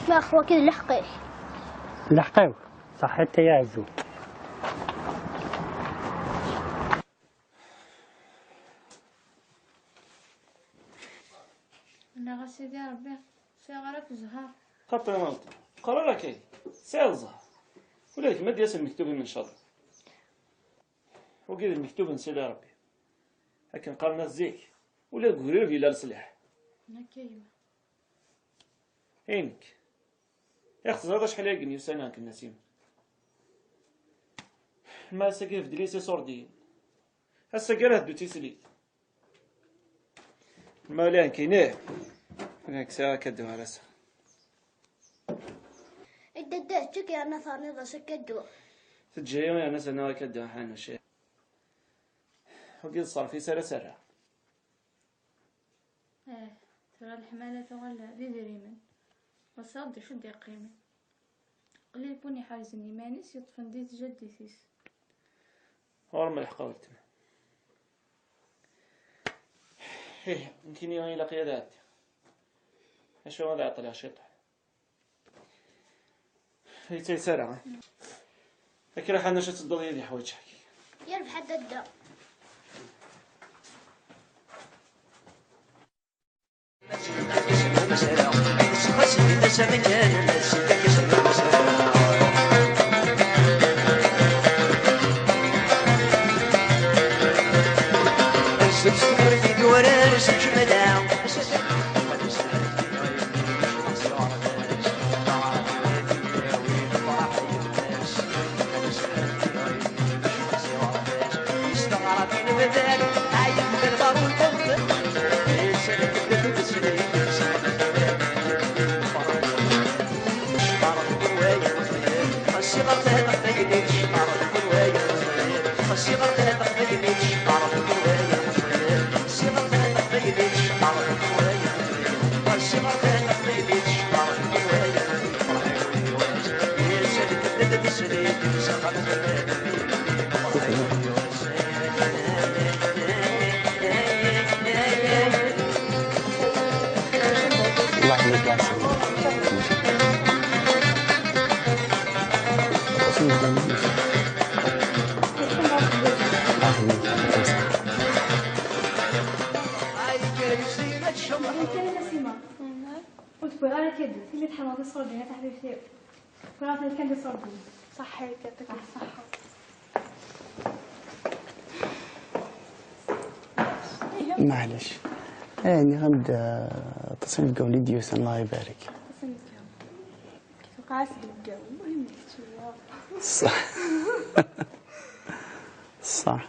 Ma xwa kid lḥeqq-ik. Lḥeqq-iw. Saḥit ay aɛezzu. Nniɣ a Sidi Ṛebbi, sɛiɣ ara k-zher. Xaṭi, qqar ara akka, tesɛiḍ zzher. Ula d kemm ad d-yas lmektub-im, ncallah. Wagi d lmektub n Sidi Ṛebbi. Akken qqaren-as zik. Ula deg ugrib yella leṣlaḥ. Akka yemma. I nekk? Ih, teẓriḍ acḥal ay n yussan nekk d Nasima. Ma ass-agi tbeddel-iyi s iṣurdiyen. Ass-agi ara teddu d tislit. Ma ula nekkini, ula nekk sɛiɣ akaddu ar ass-a. I dadda, teǧǧa-k yerna terniḍ-as akaddu. Teǧǧa-yi yerna terniɣ akaddu, ḥanuc. Wagi d ṣṣerf-is ara s-rreɣ. Eh, tura leḥmala tuɣal d idrimen. Wasaɣ d acu d-yeqqimen. Qlil win iḥerzen iman-is yeṭṭfen di tjaddit-is. Ɣur-m lḥeqq a weltma. Ih, nekkini ilaq-iyi ad ɛeddiɣ. Acu ad ɛeṭṭleɣ ciṭuḥ? Yettayes ara, eh? Akka ḥanuc ad tedduḍ yid-i ḥwaǧeɣ-k. Yerbeḥ a dadda. الله يخليك يا عسل. Ur tewwiḍ ara kaddu, tili tḥemmleḍ iṣurdiyen a taḥbibt-iw. Wwiɣ-aten kan d iṣurdiyen. Ṣaḥḥit, yɛṭik ṣṣeḥḥa. Maɛlic. Eh, nniɣ-am-d, eh, aṭas inebgawen i d-yusan, Allah ibarek. Aṭas inebgawen. Tewqeɛ-as deg lǧaw, المهم kečč. Ṣṣeḥ. Ṣṣeḥ.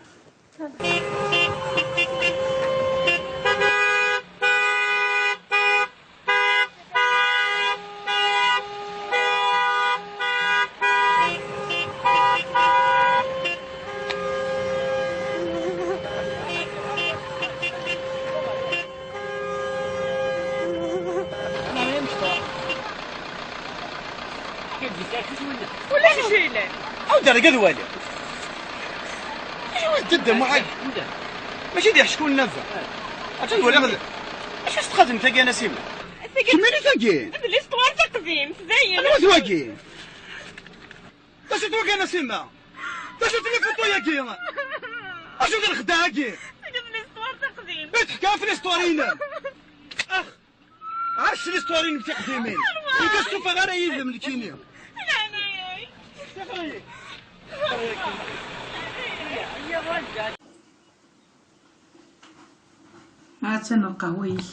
Ulac acu yellan. Awd argaz wali. Acu d Dda Muḥ-agi? Mačči d iḥeckulen a baba. Atan walaɣ d. Acu s txademt tagi a Nasima? Kemmini tagi. D l'histoire taqdimt, dayen. Anwa d wagi? D acu d wagi a Nasima? D acu d les photos-agi? Acu d lexdeɛ-agi? D l'histoire taqdimt. I teḥka ɣef l'histoire-inem? Ax. Ɛac l'histoire-inem tiqdimin. Nekk ur stufaɣ ara yid-m nekkini. Ha-tt-an lqahwa-ik.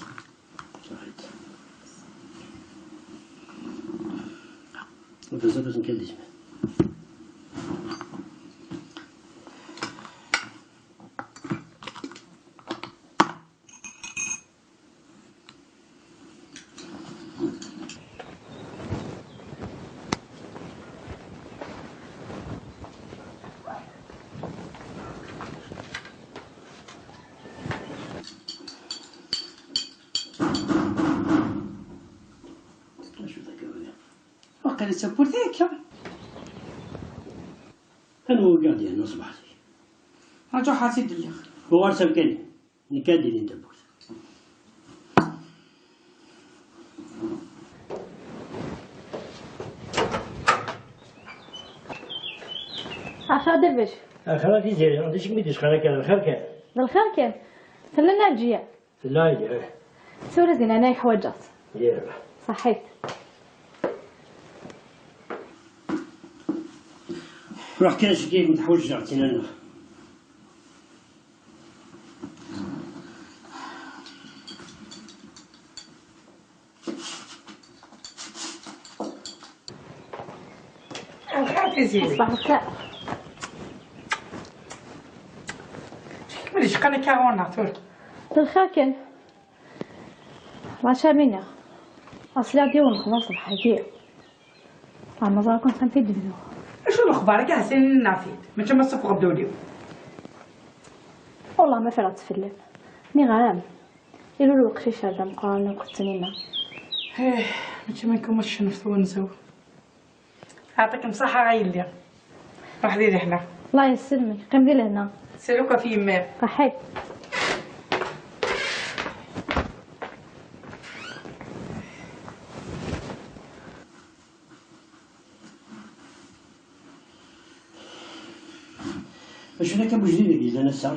Waqila d tawwurt akka. Anwa i ɣ-d-yerna ṣṣbeḥ-agi? Rǧu ḥafi d-lliɣ. Uɣal s amkan-im. Nekk ad d-ilin tawwurt. Axir a Dervic. Axir a Tiziri, d acu i kem-id-yesqan akka? D lxir kan. D lxir kan. Tella Naǧiya. Tella, ih. Tura di leɛnaya-k ḥwaǧeɣ-tt. Ih. Ṣaḥit. Ruḥ kan seg-i, teḥwaǧeɣ-tt, ina-nneɣ. Lxir Tiziri. Ṣbaḥ lxir. Kemmel icqan akka ɣur-neɣ tura. D lxir kan. Maca miniɣ. Asliɣ-d yiwen lexbar ṣṣbeḥ-agi. Ah, ma ẓriɣ kan xamt-id bduɣ. Acu lexbar akka ḥsin nnaɣ-t-id? Mačči ma tessufɣeḍ-d ul-iw. Wallah ma ffreɣ-tt fell-am. Nniɣ-am. Ilul uqcic ar d ameqqran akk d Tanina. Ih, mačči ma nkumma tecnef twenza-w. Yeɛṭikem ṣṣaḥa a yelli. Ruḥ di lehna. Allah yesselmek, qqim di lehna. Sel akk ɣef yemma-m. Saḥit. Acu akka n ujdid i yellan ass-a?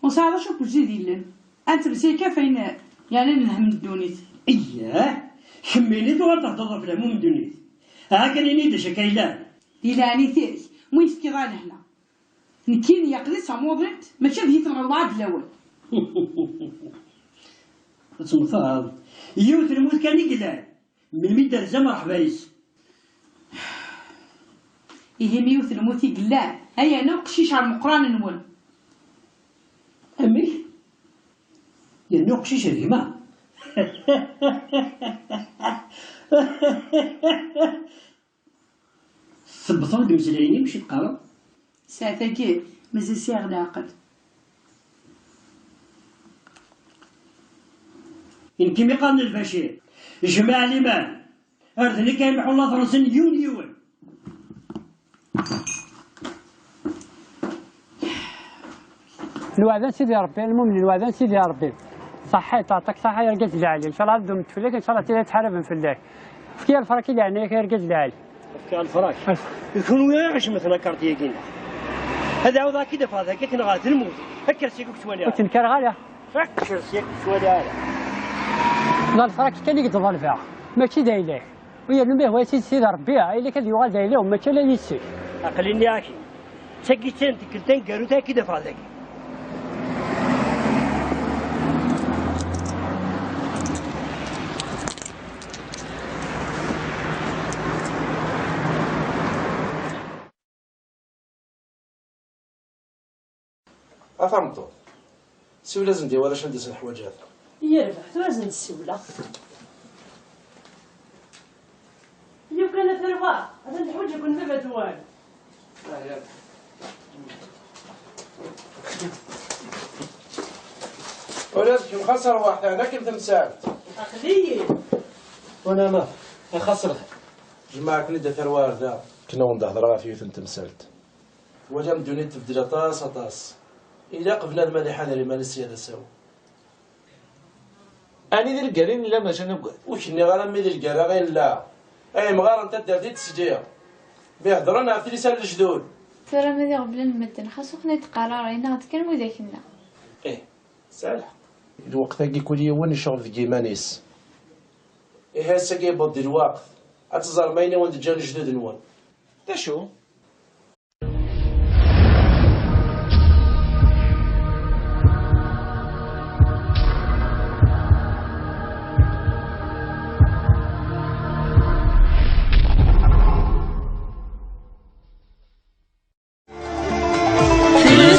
Ur sɛiɣ d acu n ujdid yellan. Ad temsik ɣef wayen yeɛnan lhemm n ddunit. Eyyah, kemmini tuɣal thedreḍ ɣef lehmum n ddunit. Aha kan ini-d acu akka yellan. Di leɛnit-ik, mi yi-tefkiḍ ara lehna. Nekkini aql-i d tamuḍint, mačči ad yi-tenɣeḍ waɛd lawan. Ad temmteḍ. Yiwet lmut kan i yellan. Melmi d-terza mreḥba-is? Ihi mi yiwet lmut i yellan, ay ana uqcic ar meqqran-nwen. Amek? Yerna uqcic d gma. Tsebbteḍ-d imeslayen-im, acu teqqareḍ? Saɛet-agi, mazal sɛiɣ leɛqel. I nekk imi qqaren Lbacir, jmeɛ liman, ar d nekk ay mḥun later-nsen yiwen yiwen. Lweɛda n Sidi Ṛebbi, lmumen lweɛda n Sidi Ṛebbi. Ṣaḥḥit, teɛṭik ṣaḥḥa ay argaz lɛali. Ncallah ad ddument fell-ak, ncallah tili ad ttḥaraben fell-ak. Efk-iyi lefrak i leɛnaya-k ay argaz lɛali. Efk-iyi lefrak. As- D kunwi i ɣ-icemten akarṭi-agi-nneɣ. Ad ɛawdeɣ ad k-id-afeɣ dagi akken ɣer telmut. Kker seg ur k-ttwaliɣ. Ur ttnekkar ara. Kker seg ur k-ttwaliɣ ara. D lefrak kan i k-d-ḍelbeɣ, mačči d ayla-k. U yernu ma ihwa-yas Sidi Ṛebbi, ayla-k ad yuɣal d ayla-w, mačči ala yis-k. Aql-i nniɣ-ak-in, d tagi kan tikkelt taneggarut ara k-id-afeɣ dagi. A tameṭṭut, siwel-asen-d i warrac anda i sen-ḥwaǧeɣ. Yerbeḥ, tura ad sen-d-siwleɣ. Lukan a tarwa, atan teḥwaǧ-iken baba-twen. Ula d kemm xas rwaḥ, teɛna-kem temsalt. Aql-iyi. Wana ma, xas lxir. Jemɛeɣ-ken-id a tarwa ar da. Akken ad wen-d-hedreɣ ɣef yiwet n temsalt. Twalam ddunit tebdel aṭas, aṭas. Ilaq bnadem ad iḥader iman-is sya d asawen. Ɛni d lgerra i nella maca nagad? Ur k-nniɣ ara mi d lgerra i nella. Ay imɣaren n taddart i d-tesliɣ. Mi heddren ɣef tlisa n lejdud. Tura ma d iɣeblan n medden, xas ur ten-id-qqar ara, yenna-ɣ-d kan widak-nneɣ. Ih, tesɛa lḥeqq. Lweqt-agi kul yiwen icɣel deg yiman-is. Ihi ass-agi yewweḍ-d lweqt. Ad teẓrem ayen i wen-d-ǧǧan lejdud-nwen. D acu?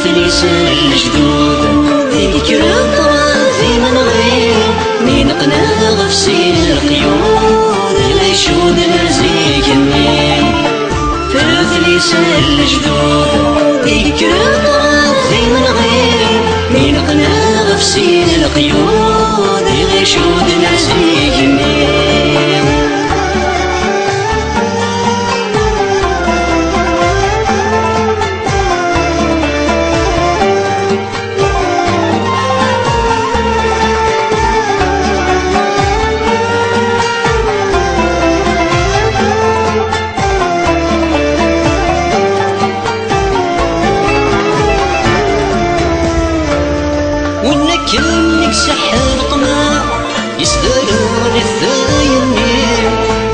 Fetlis n lejdud i yekkren ṭṭrad imenɣi, mi neqqen ɣef sin leqyud i ɣ-icudden ar zik-nni. Fetlis n lejdud i yekkren ɣef imenɣi, mi neqqen ɣef sin leqyud i ɣ-icudden ar zik-nni. Win akken i iseḥḥer ṭṭmeɛ, yesderɣel-it dayenni,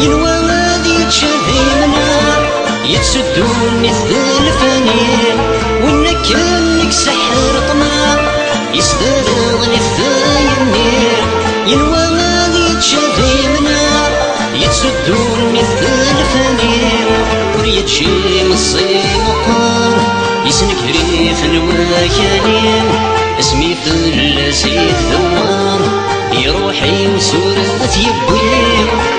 yenwa ad yečč ad imneɛ, yetteddu-nit d lfani. Win akken i iseḥḥer ṭṭmeɛ, yesderɣel-it dayenni, yenwa ad yečč ad imneɛ, yetteddu-nit d lfani. Ur Imeṣṣi meqqer, yessenger-iten wakali, asmi fell-as i tdewwer, iruḥ-iw s ur t-yewwi.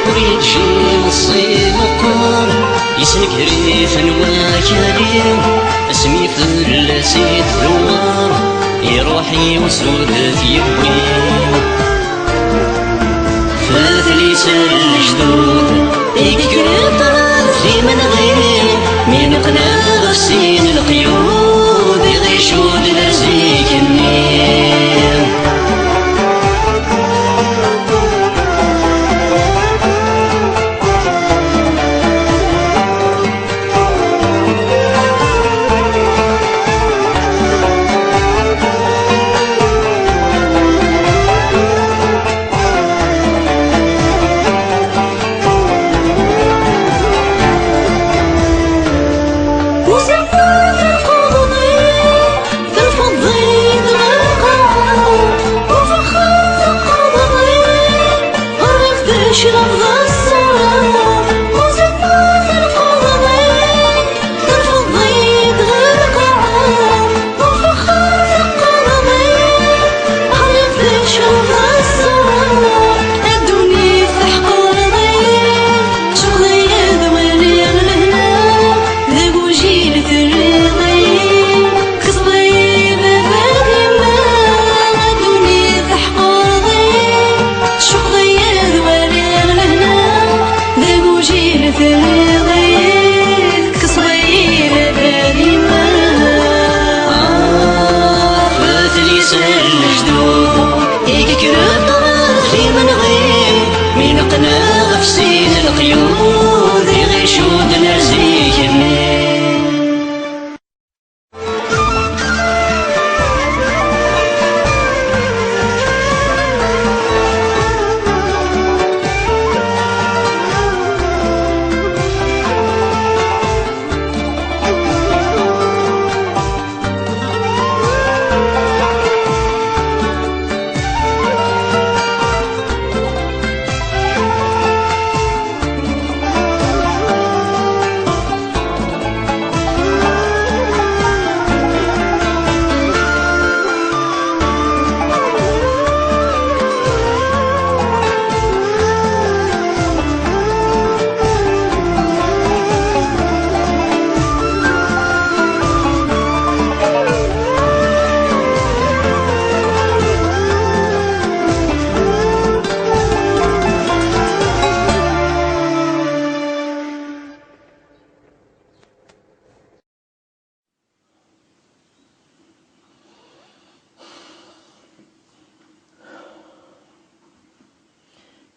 Ur yeǧǧi imeṣṣi meqqer, yessenger-iten wakali, asmi fell-as i tdewwer, iruḥ-iw s ur t-yewwi. Fetli s lejdud i yekkren ṭṭrad d imenɣi, mi neqqen ɣef sin leqyud i ɣ-icudden ar zik-nni. Fetli s lejdud i yekkren ṭṭrad d imenɣi, mi neqqen ɣef sin leqyud i ɣ-icudden ar zik-nni.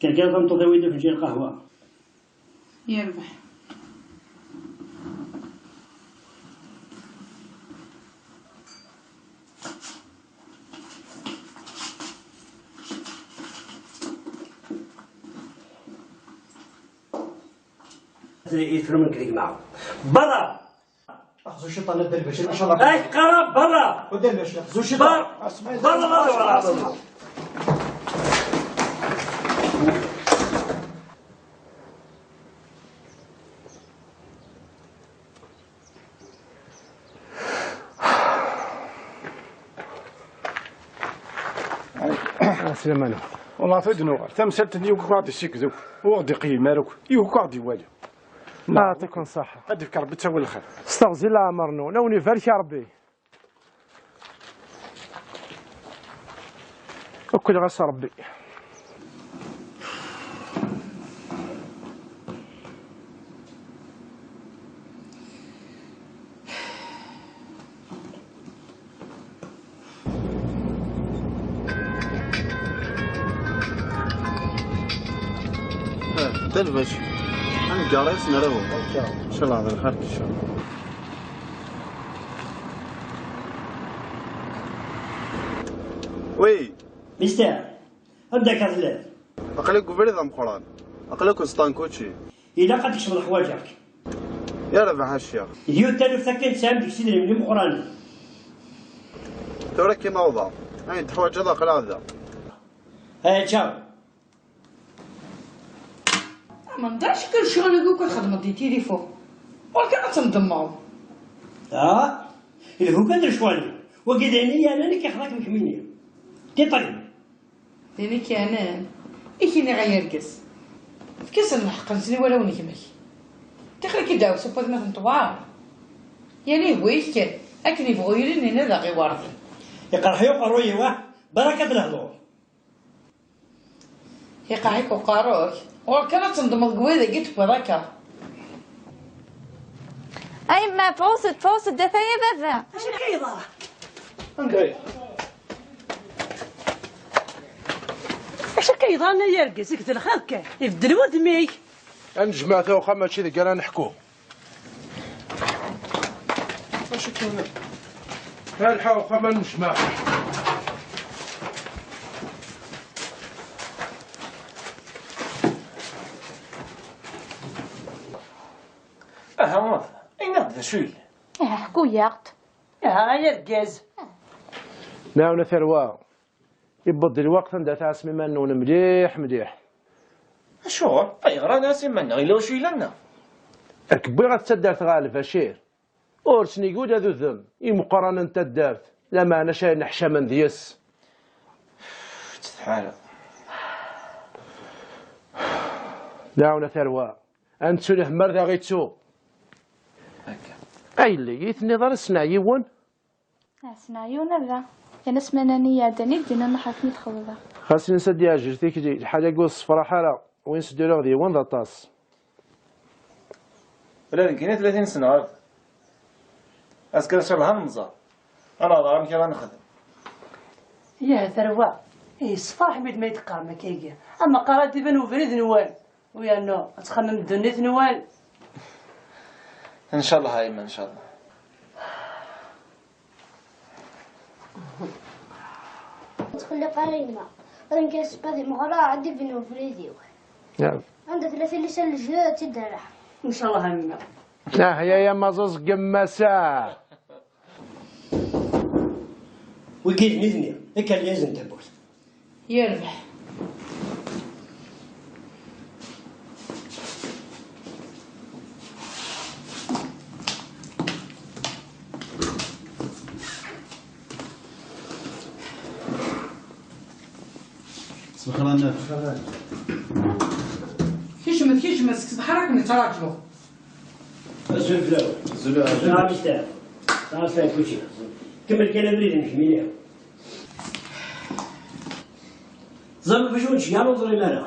Kan kan tameṭṭut, awi-d afenǧal n lqahwa. Yerbeḥ. Yefru nekk d gma. Berra! Axzu ciṭan a Dda Lbacir, ncallah. Ay, qqareɣ berra! A Dda Lbacir, axzu ciṭan. Ber-, berra, berra, berra. Ah, Slimane. Wallah, tura d-nuɣal. Tamsalt-nni yugi ad ɣ-d-issiked akk. Ur ɣ-d-iqeyyem ara akk. Yugi ad ɣ-d-iwali. Ah, yɛṭikum ṣṣeḥḥa. Ad d-ifk Rebbi ttawil lxir. Steɣzi leɛmer-nwen. Ad wen-ibarek Rebbi. Akk lɣas Rebbi. Dda Lbacir. Aneggar-is nrahu. Ncallah d lxir, ncallah. Oui. Mister, anda akka telliḍ? Aql-i deg ubrid ameqqran. Aql-i akked Stankucci. Ilaq ad tkecmeḍ, ḥwaǧeɣ-k. Yerbeḥ a ccix. D yiwet taluft akken tesɛam deg-s idrimen imeqqranen. Tura ad k-in-awḍeɣ. Ayen teḥwaǧeḍ aql-aɣ da. Aya, ččaw. Amenḍac kan ccɣel-agi akk ad xedmeḍ di tilifu. Ur kan ad tendemmeḍ. Ah, ilhu kan d lecɣal-iw. Wagi d ayen i yalan i k-ixḍa-kem kemmini. Tiṭri. D ayen i k-yalan. I k-iniɣ ay argaz. Efk-asen lḥeqq-nsen i warraw n gma-k. Tixer-ik-id aɛusu n watmaten n tewɛer. Yal ihwa-k akken yebɣu yili nina daɣ iwerden. Iqerḥ-iyi uqerruy-iw, ah, baraka d lehdur. Iqerḥ-ik uqerruy-ik? Ɣur-k kan ad tendmeḍ deg wayed-agi tewwiḍ akka. A yemma, fawset, fawset, d ataya baba. Acu akka yeḍran? Anda ay? Acu akka yeḍran ay argaz? Eg d lxir kan, ibeddel wudem-ik. Ad nejmeɛ tawxa mačči deg ara neḥku. Acu kan? Alḥa uxxam ad nejmeɛ. Aha, ini-aɣ-d d acu yellan. Ihi ḥku-yaɣ-d. Aha, ay argaz. Nɛawen a tarwa. Iwweḍ-d lweqt anda tɛasem iman-nwen mliḥ, mliḥ. Acuɣer? Ayɣer ad nɛas iman-nneɣ? Yella wacu yellan, neɣ? Ad k-wwiɣ a taddart ɣer Lbacir. Ur ttnigi ula d udem imeqqranen n taddart, lameɛna acu ay nneḥcamen deg-s. Ttsetḥareɣ. Nɛawen a tarwa. Ad nettu lehmar d aɣ-ittu. Akka. A yelli, i tenniḍ ara sneɣ yiwen? Ɛessen ɛyun a baba. Yerna ssmana-nni iɛeddan i d-yenna ma ḥaken i txeḍbeɣ. Xas nnes ad d-iɛjel tikli, lḥal-agi ur tessefraḥ ara, win s-d-uriɣ d yiwen d aṭas. Ula d nekkini tlatin sneɣ a baba. Azekka ncallah ad nemmẓer. Ad nehḍer amek ara nexdem. Yah a tarwa, ihi ssefraḥ mi d ma yi-d-qqarem akka-agi. Ama qqar ad d-iban ubrid-nwen. U yernu ad txemmem ddunit-nwen. Ncallah a yemma, ncallah. Ur ttqelliq ara yemma. Ur nekk asebba di meɣra ad d-ibin ubrid-iw. Anda tella tilisa n lejdud ad tt-id-rreḥ. Ncallah a yemma. Ah ya ya maẓuẓ gemmasa. Wigi d nitni, d akeryaz n tawwurt. Yerbeḥ. Sbexran. Kecmet, kecmet, seg ṣṣbeḥ ara ken-nettṛaǧu. Azul fell-awen. Azul, azul. Sɛa mistɛer. Sɛa mistɛer kuci. Kemmel kan abrid-nnek mliḥ. Ẓer Lbuj ur netteg ara ur ẓrin ara.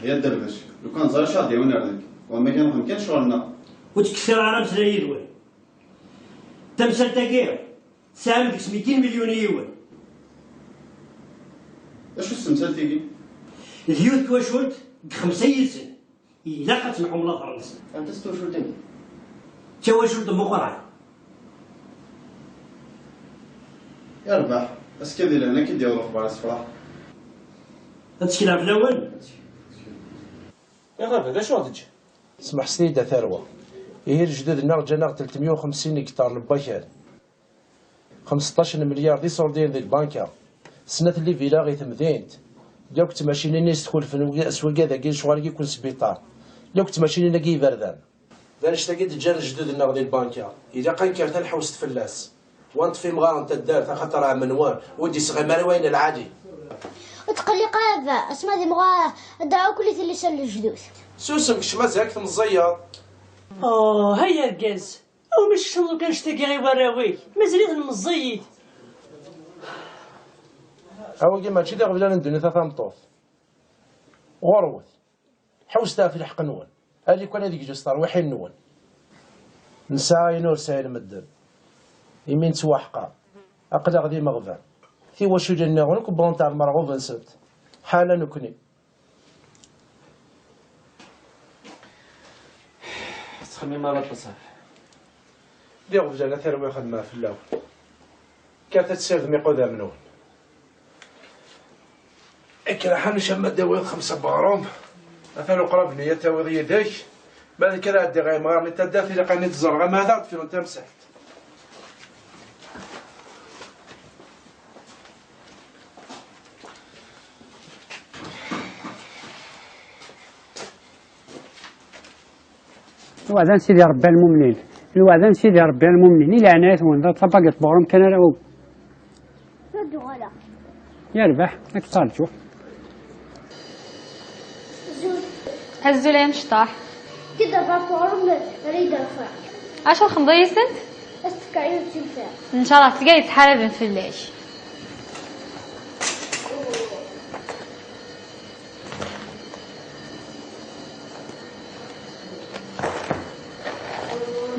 Ya Dderbeč, lukan ẓer acu ɣ-d-yawin ar deg. Wamma kan nexdem kan ccɣel-nneɣ. Ur ttkettir ara ameslay yid-wen. Tamsalt-agi tesɛam deg-s mitin milyun i yiwen. D acu-tt temsalt-agi? D yiwet twacult deg xemsa yid-sen. Ilaq ad tenɛum later-nsen. Anta-tt twacult-agi? D tawacult n Muqran. Yerbeḥ, azekka di lehna ad k-id-yaweḍ uxbar isefraḥ. Ad ttekleɣ fell-awen? Iɣaba, d acu ɣ-d-ǧǧan? Smeḥset-iyi-d a tarwa. Ihi lejdud-nneɣ ǧǧan-aɣ-d telt meyya u xemsin n yigiṭaren n wakal. Xemseṭṭac n milyar d iṣurdiyen di lbanka, snat n libilaɣ i temdint, yakk d tmacinin i yestxulfen s wigad-agi lecɣal-agi kun sbiṭar, yakk d tmacinin-agi iberdan. D annect-agi i d-ǧǧan lejdud-nneɣ di lbanka, ilaq ad nekker tanḥewst fell-as. Wa neṭṭef imɣaren n taddart axaṭer ɛemmen-wen, ur d-isɣim ara wayen lɛali. Ur tqelliq ara a baba, asma d imɣaren ad d-aɣeɣ akk tilisa n lejdud. Susem, kečč mazal-k tmeẓẓiyeḍ. Oh, hay argaz! Awmi tecnuḍ kan annect-agi i warraw-ik? Mazal-iten meẓẓiyit. A wagi mačči d iɣeblan n ddunit a tameṭṭut. Ɣurwet. Ḥewset ɣef lḥeqq-nwen. Ali kan ad yejj s terwiḥin-nwen. Nesɛa ayen ur sɛin medden. Imi nettwaḥqer. Aql-aɣ d imeɣban. Tiwaculin nniḍen akk wwḍent ɣer lmerɣub-nsent. Ḥala nekni. Ur ttxemmim ara aṭas ɣef. D iɣeblan a tarwa xedmeɣ fell-awen. Kkret ad tessirdem iqudam-nwen. Ikraḥ anect ma d-tawiḍ xemsa n weɣrum. Atan uqrab-nni ad tawiḍ yid-k. Ma d kra ɛeddiɣ a yemɣaren i taddart ilaq ad ten-id-ẓreɣ ama ad aɣ-d-fren tamsalt. Wa d Sidi Ṛebbi lmumnin. Lweɛda n Sidi Ṛebbi ar lmumnin, i leɛnaya-twen, d tabagit n uɣrum kan ara. Ad uɣaleɣ. Yerbeḥ, ad k-ttaṛǧuɣ. Azul ay amecṭuḥ. Kid abakurum rida lferq. Acu txedmeḍ yis-sent? Ad s-tefkeḍ yiwet timsal. Ncallah tga yettḥaraben fell-ak.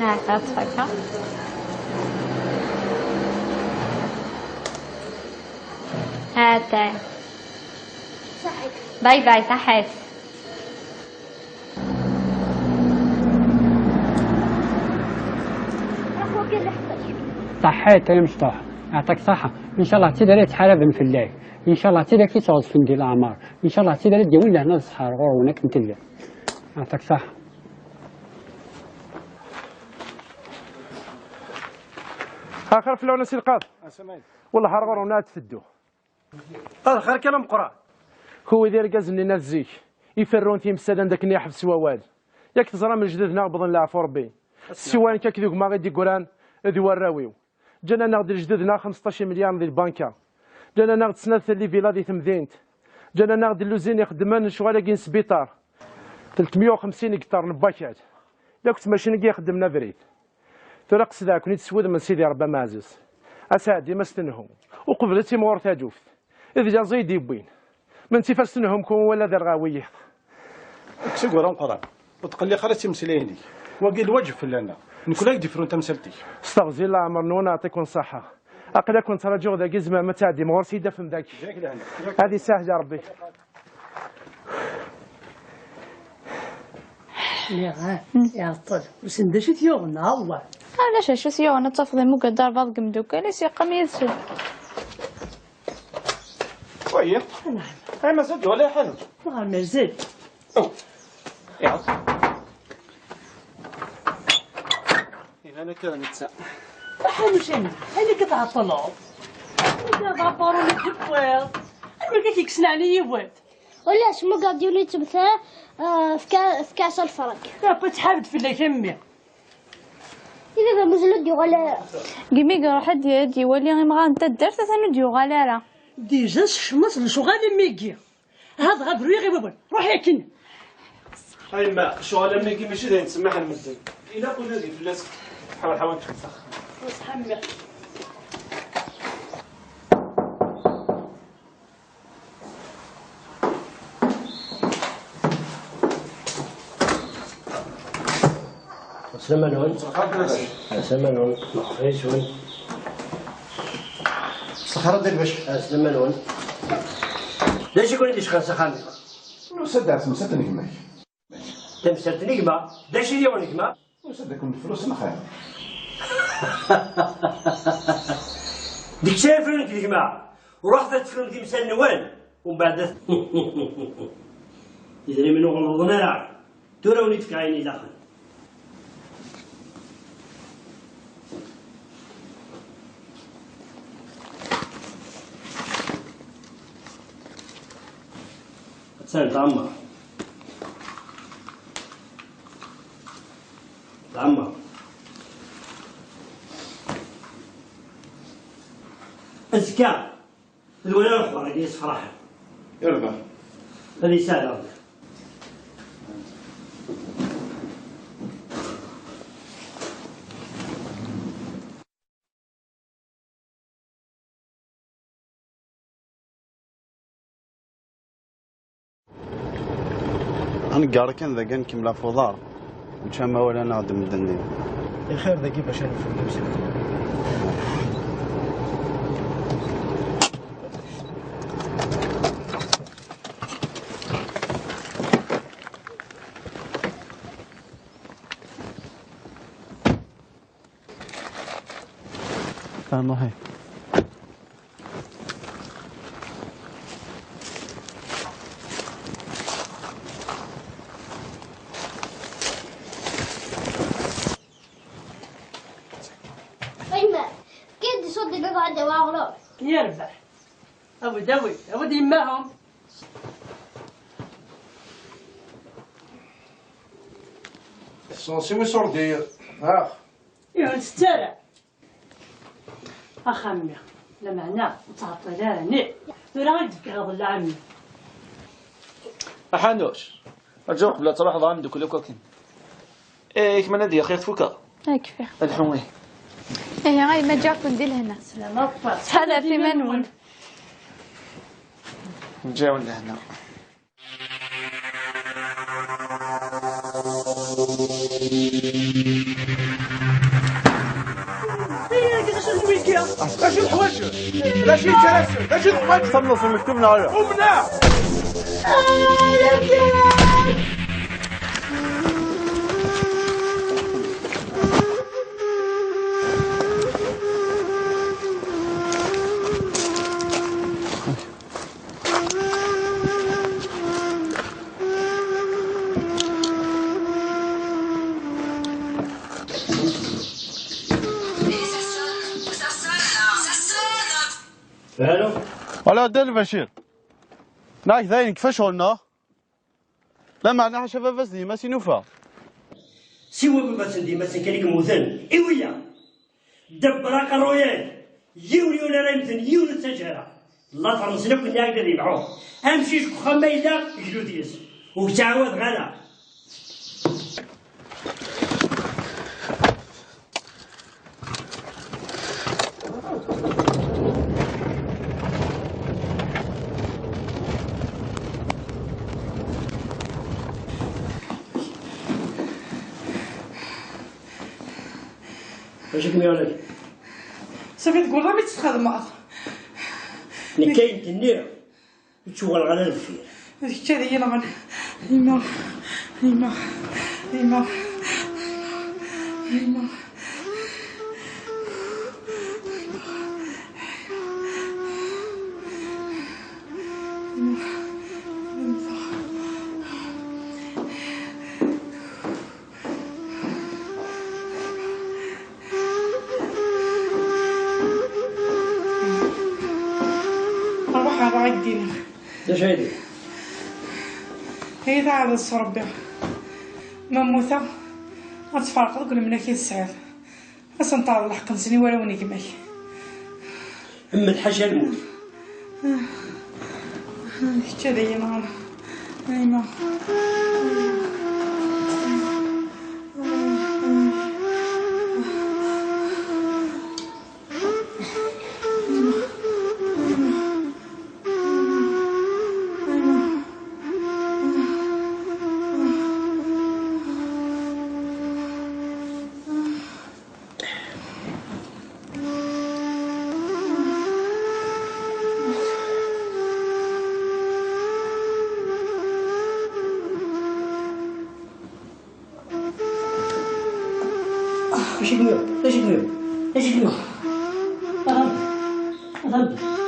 هاتا تفكر. هاتا. باي باي، صحيت. صحيت يا مشطوح، يعطيك الصحة. إن شاء الله تدري تحارب في الله. إن شاء الله تدري كي تعوز في مدير الأعمار. إن شاء الله تدري تجي ولا هنا الصحة غور ونك نتلي. يعطيك الصحة. Axir fell-awen a Si Lqaḍ. Asamayd. Wellah ar ɣur-wen ad teddu. Ar xir kan ameqqran. Kuwi d irgazen-nni n at zik, iferrun timsal anda akken yeḥbes wawal. Yak teẓram lejdud-nneɣ wwḍen leɛfu Rebbi. Siwa nekk akked gma i d-yeggran d warraw-iw. Ǧǧan-aneɣ-d lejdud-nneɣ xemseṭṭac imelyaren di lbanka. Ǧǧan-aneɣ-d snat livila di temdint. Ǧǧan-aneɣ-d lluzin ixeddmen lecɣal-agi n sbiṭar. Telt meyya u xemsin hektar n wakal. Yakk d tmacinin i ixeddmen abrid. Tura qesdeɣ-ken-id s wudem n Sidi Ṛebbi ameɛzuz. A s-ɛeddim a s-tenhum. Uqbel ad timɣur taǧuft. D laẓ i d-yewwin. Menttif a s-tenhum kun wala d arɣawiyiḥ. Kkes aggur ameqqran. Ur tqelliq ara d timeslayin-ik. Wagi lwaǧeb fell-aneɣ. Nekk la k-d-ifrun tamsalt-ik. Steɣzi leɛmer-nwen, aɛṭiken ṣṣaḥa. Aql-aken ttraǧuɣ dagi, tzemrem ad tɛeddim ɣur-s i d-tafem dagi. Ad isaɛed Ṛebbi. Nniɣ-as iɛeṭṭel, wissen d acu i t-yuɣen, awah. Ulac acu i t-yuɣen, ad tafeḍ imuggad arbaḍ deg imeddukal-is, yeqqim yid-sen. Wayi. Anɛam. Ay, mazal d-yuɣal i lḥanuc. Nɣer mazal. Aw. Iɛeṭṭel. Iban akka d netta. Aḥanuc-nni, amek i tɛeṭṭleḍ? Amek i tɛeṭṭleḍ? Amek i k-yekkes ɛni yiwet? Ulac, mugad yiwen yettemtal, ah, fka-, fka-as lferq. Akk ad tḥareb fell-ak a mmi. I baba mazal ur d-yuɣal ara. Deg mi iruḥ ad d-, ad d-iwali imɣaren n taddart, atan ur d-yuɣal ara. Déjà sekcem-as lecɣal a mmi-gi. Had ɣad ruyeɣ i wawal. Ruḥ yakin. A yemma, ccɣel am wigi mačči d ayen ttsemmiḥen medden. Ilaq unadi fell-as. Ḥawan, ḥawan, ddxel s axxam. Ṣṣeḥ a mmi. Aslama-nwen. Aslama-nwen. Meɛfayeswen. Sexra d lbecc. Aslama-nwen. D acu i ken-id-yecɣen s axxam-nni? Nusa-d ar temsalt n gma-k. Tamsalt n gma? D acu i d-yawen gma? Nusa-d ad ken-nefru s lxir. Deg-s ara frun nekk d gma. Ruḥet ad tefrum timsal-nwen, umbeɛd ad idrimen ur ɣellḍen ara. Tura wen-id-fkeɣ ayen ilaqen. Attan tɛemmer. Tɛemmer. Azekka. D wala lexbar-agi yessefraḥen. Yerbeḥ. Ad yesɛed Ṛebbi. Ad neggar kan dagi, ad nkemmel ɣef uḍar. Mačči am wawal-nneɣ d medden din. Ixir dagi bac ad nefru tamsalt. تعال نروح هي. Ayma, kien d-iṣudd-d aɣrab. Yerbeḥ. Awi-d, awi-d, awi-d yemma-hom. Ssensi wis ur d-, ah. Ur ntett ara. Axxam-nni, lameɛna ur ttɛeṭṭil ara, nih. Tura i d-fkiɣ iḍellaɛ-nni. A Ḥanuc, rǧu qbel ad truḥeḍ, a mdukkel akk akken. Eh, kman ad yaqiɣ tfukeḍ? Ay, kfiɣ. Lḥu, ih. Ihi, ay ma ǧǧiɣ-ken di lehna. Sslam aṭas. Ttḥadaret iman-nwen. Ǧǧiɣ lehna. D acu i teḥwaǧeḍ? D acu i tettalaseḍ? D acu i teḥwaǧeḍ? Tamneḍ s lmektub neɣ ala? Umneɣ! Alo. Alo, Dda Lbacir. Nak dayen kfa ccɣel-nneɣ? Lameɛna ḥaca baba-s d yemma-s i nufa. Siwa baba-s d yemma-s kan i yemmuten. I wiyaḍ? Debber aqerruy-ik. Yiwen yiwen ara yemmten, yiwen ur ttaǧǧa ara. Later-nsen akk nniɣ-ak ad yebɛu. Amcic deg uxxam ma yella, glu deg-s. Ur k-ttɛawadeɣ ara. Acu i kem-yuɣen? Safi, tgulleḍ mi tt-txedmeḍ. Nekk ayen d-nniɣ, ur ttuɣaleɣ ara deffir. D kečč ad iyi-nɣen. Yemma, yemma, yemma, yemma. Ruḥ, ruḥ, ad ak-d-iniɣ. D acu ay d-, ay d aɛad s Ṛebbi. Ma mmuteɣ, ad tferqeḍ deg lemlak i tesɛiḍ. Ad sen-terreḍ lḥeqq-nsen i warraw n gma-k. Mmed ḥaca lmut. Kečč ad iyi-nɣen. Ayma. Acu i kem-yuɣen? Acu i kem-yuɣen? Acu i kem-yuɣen? Aɣam. Aɣam.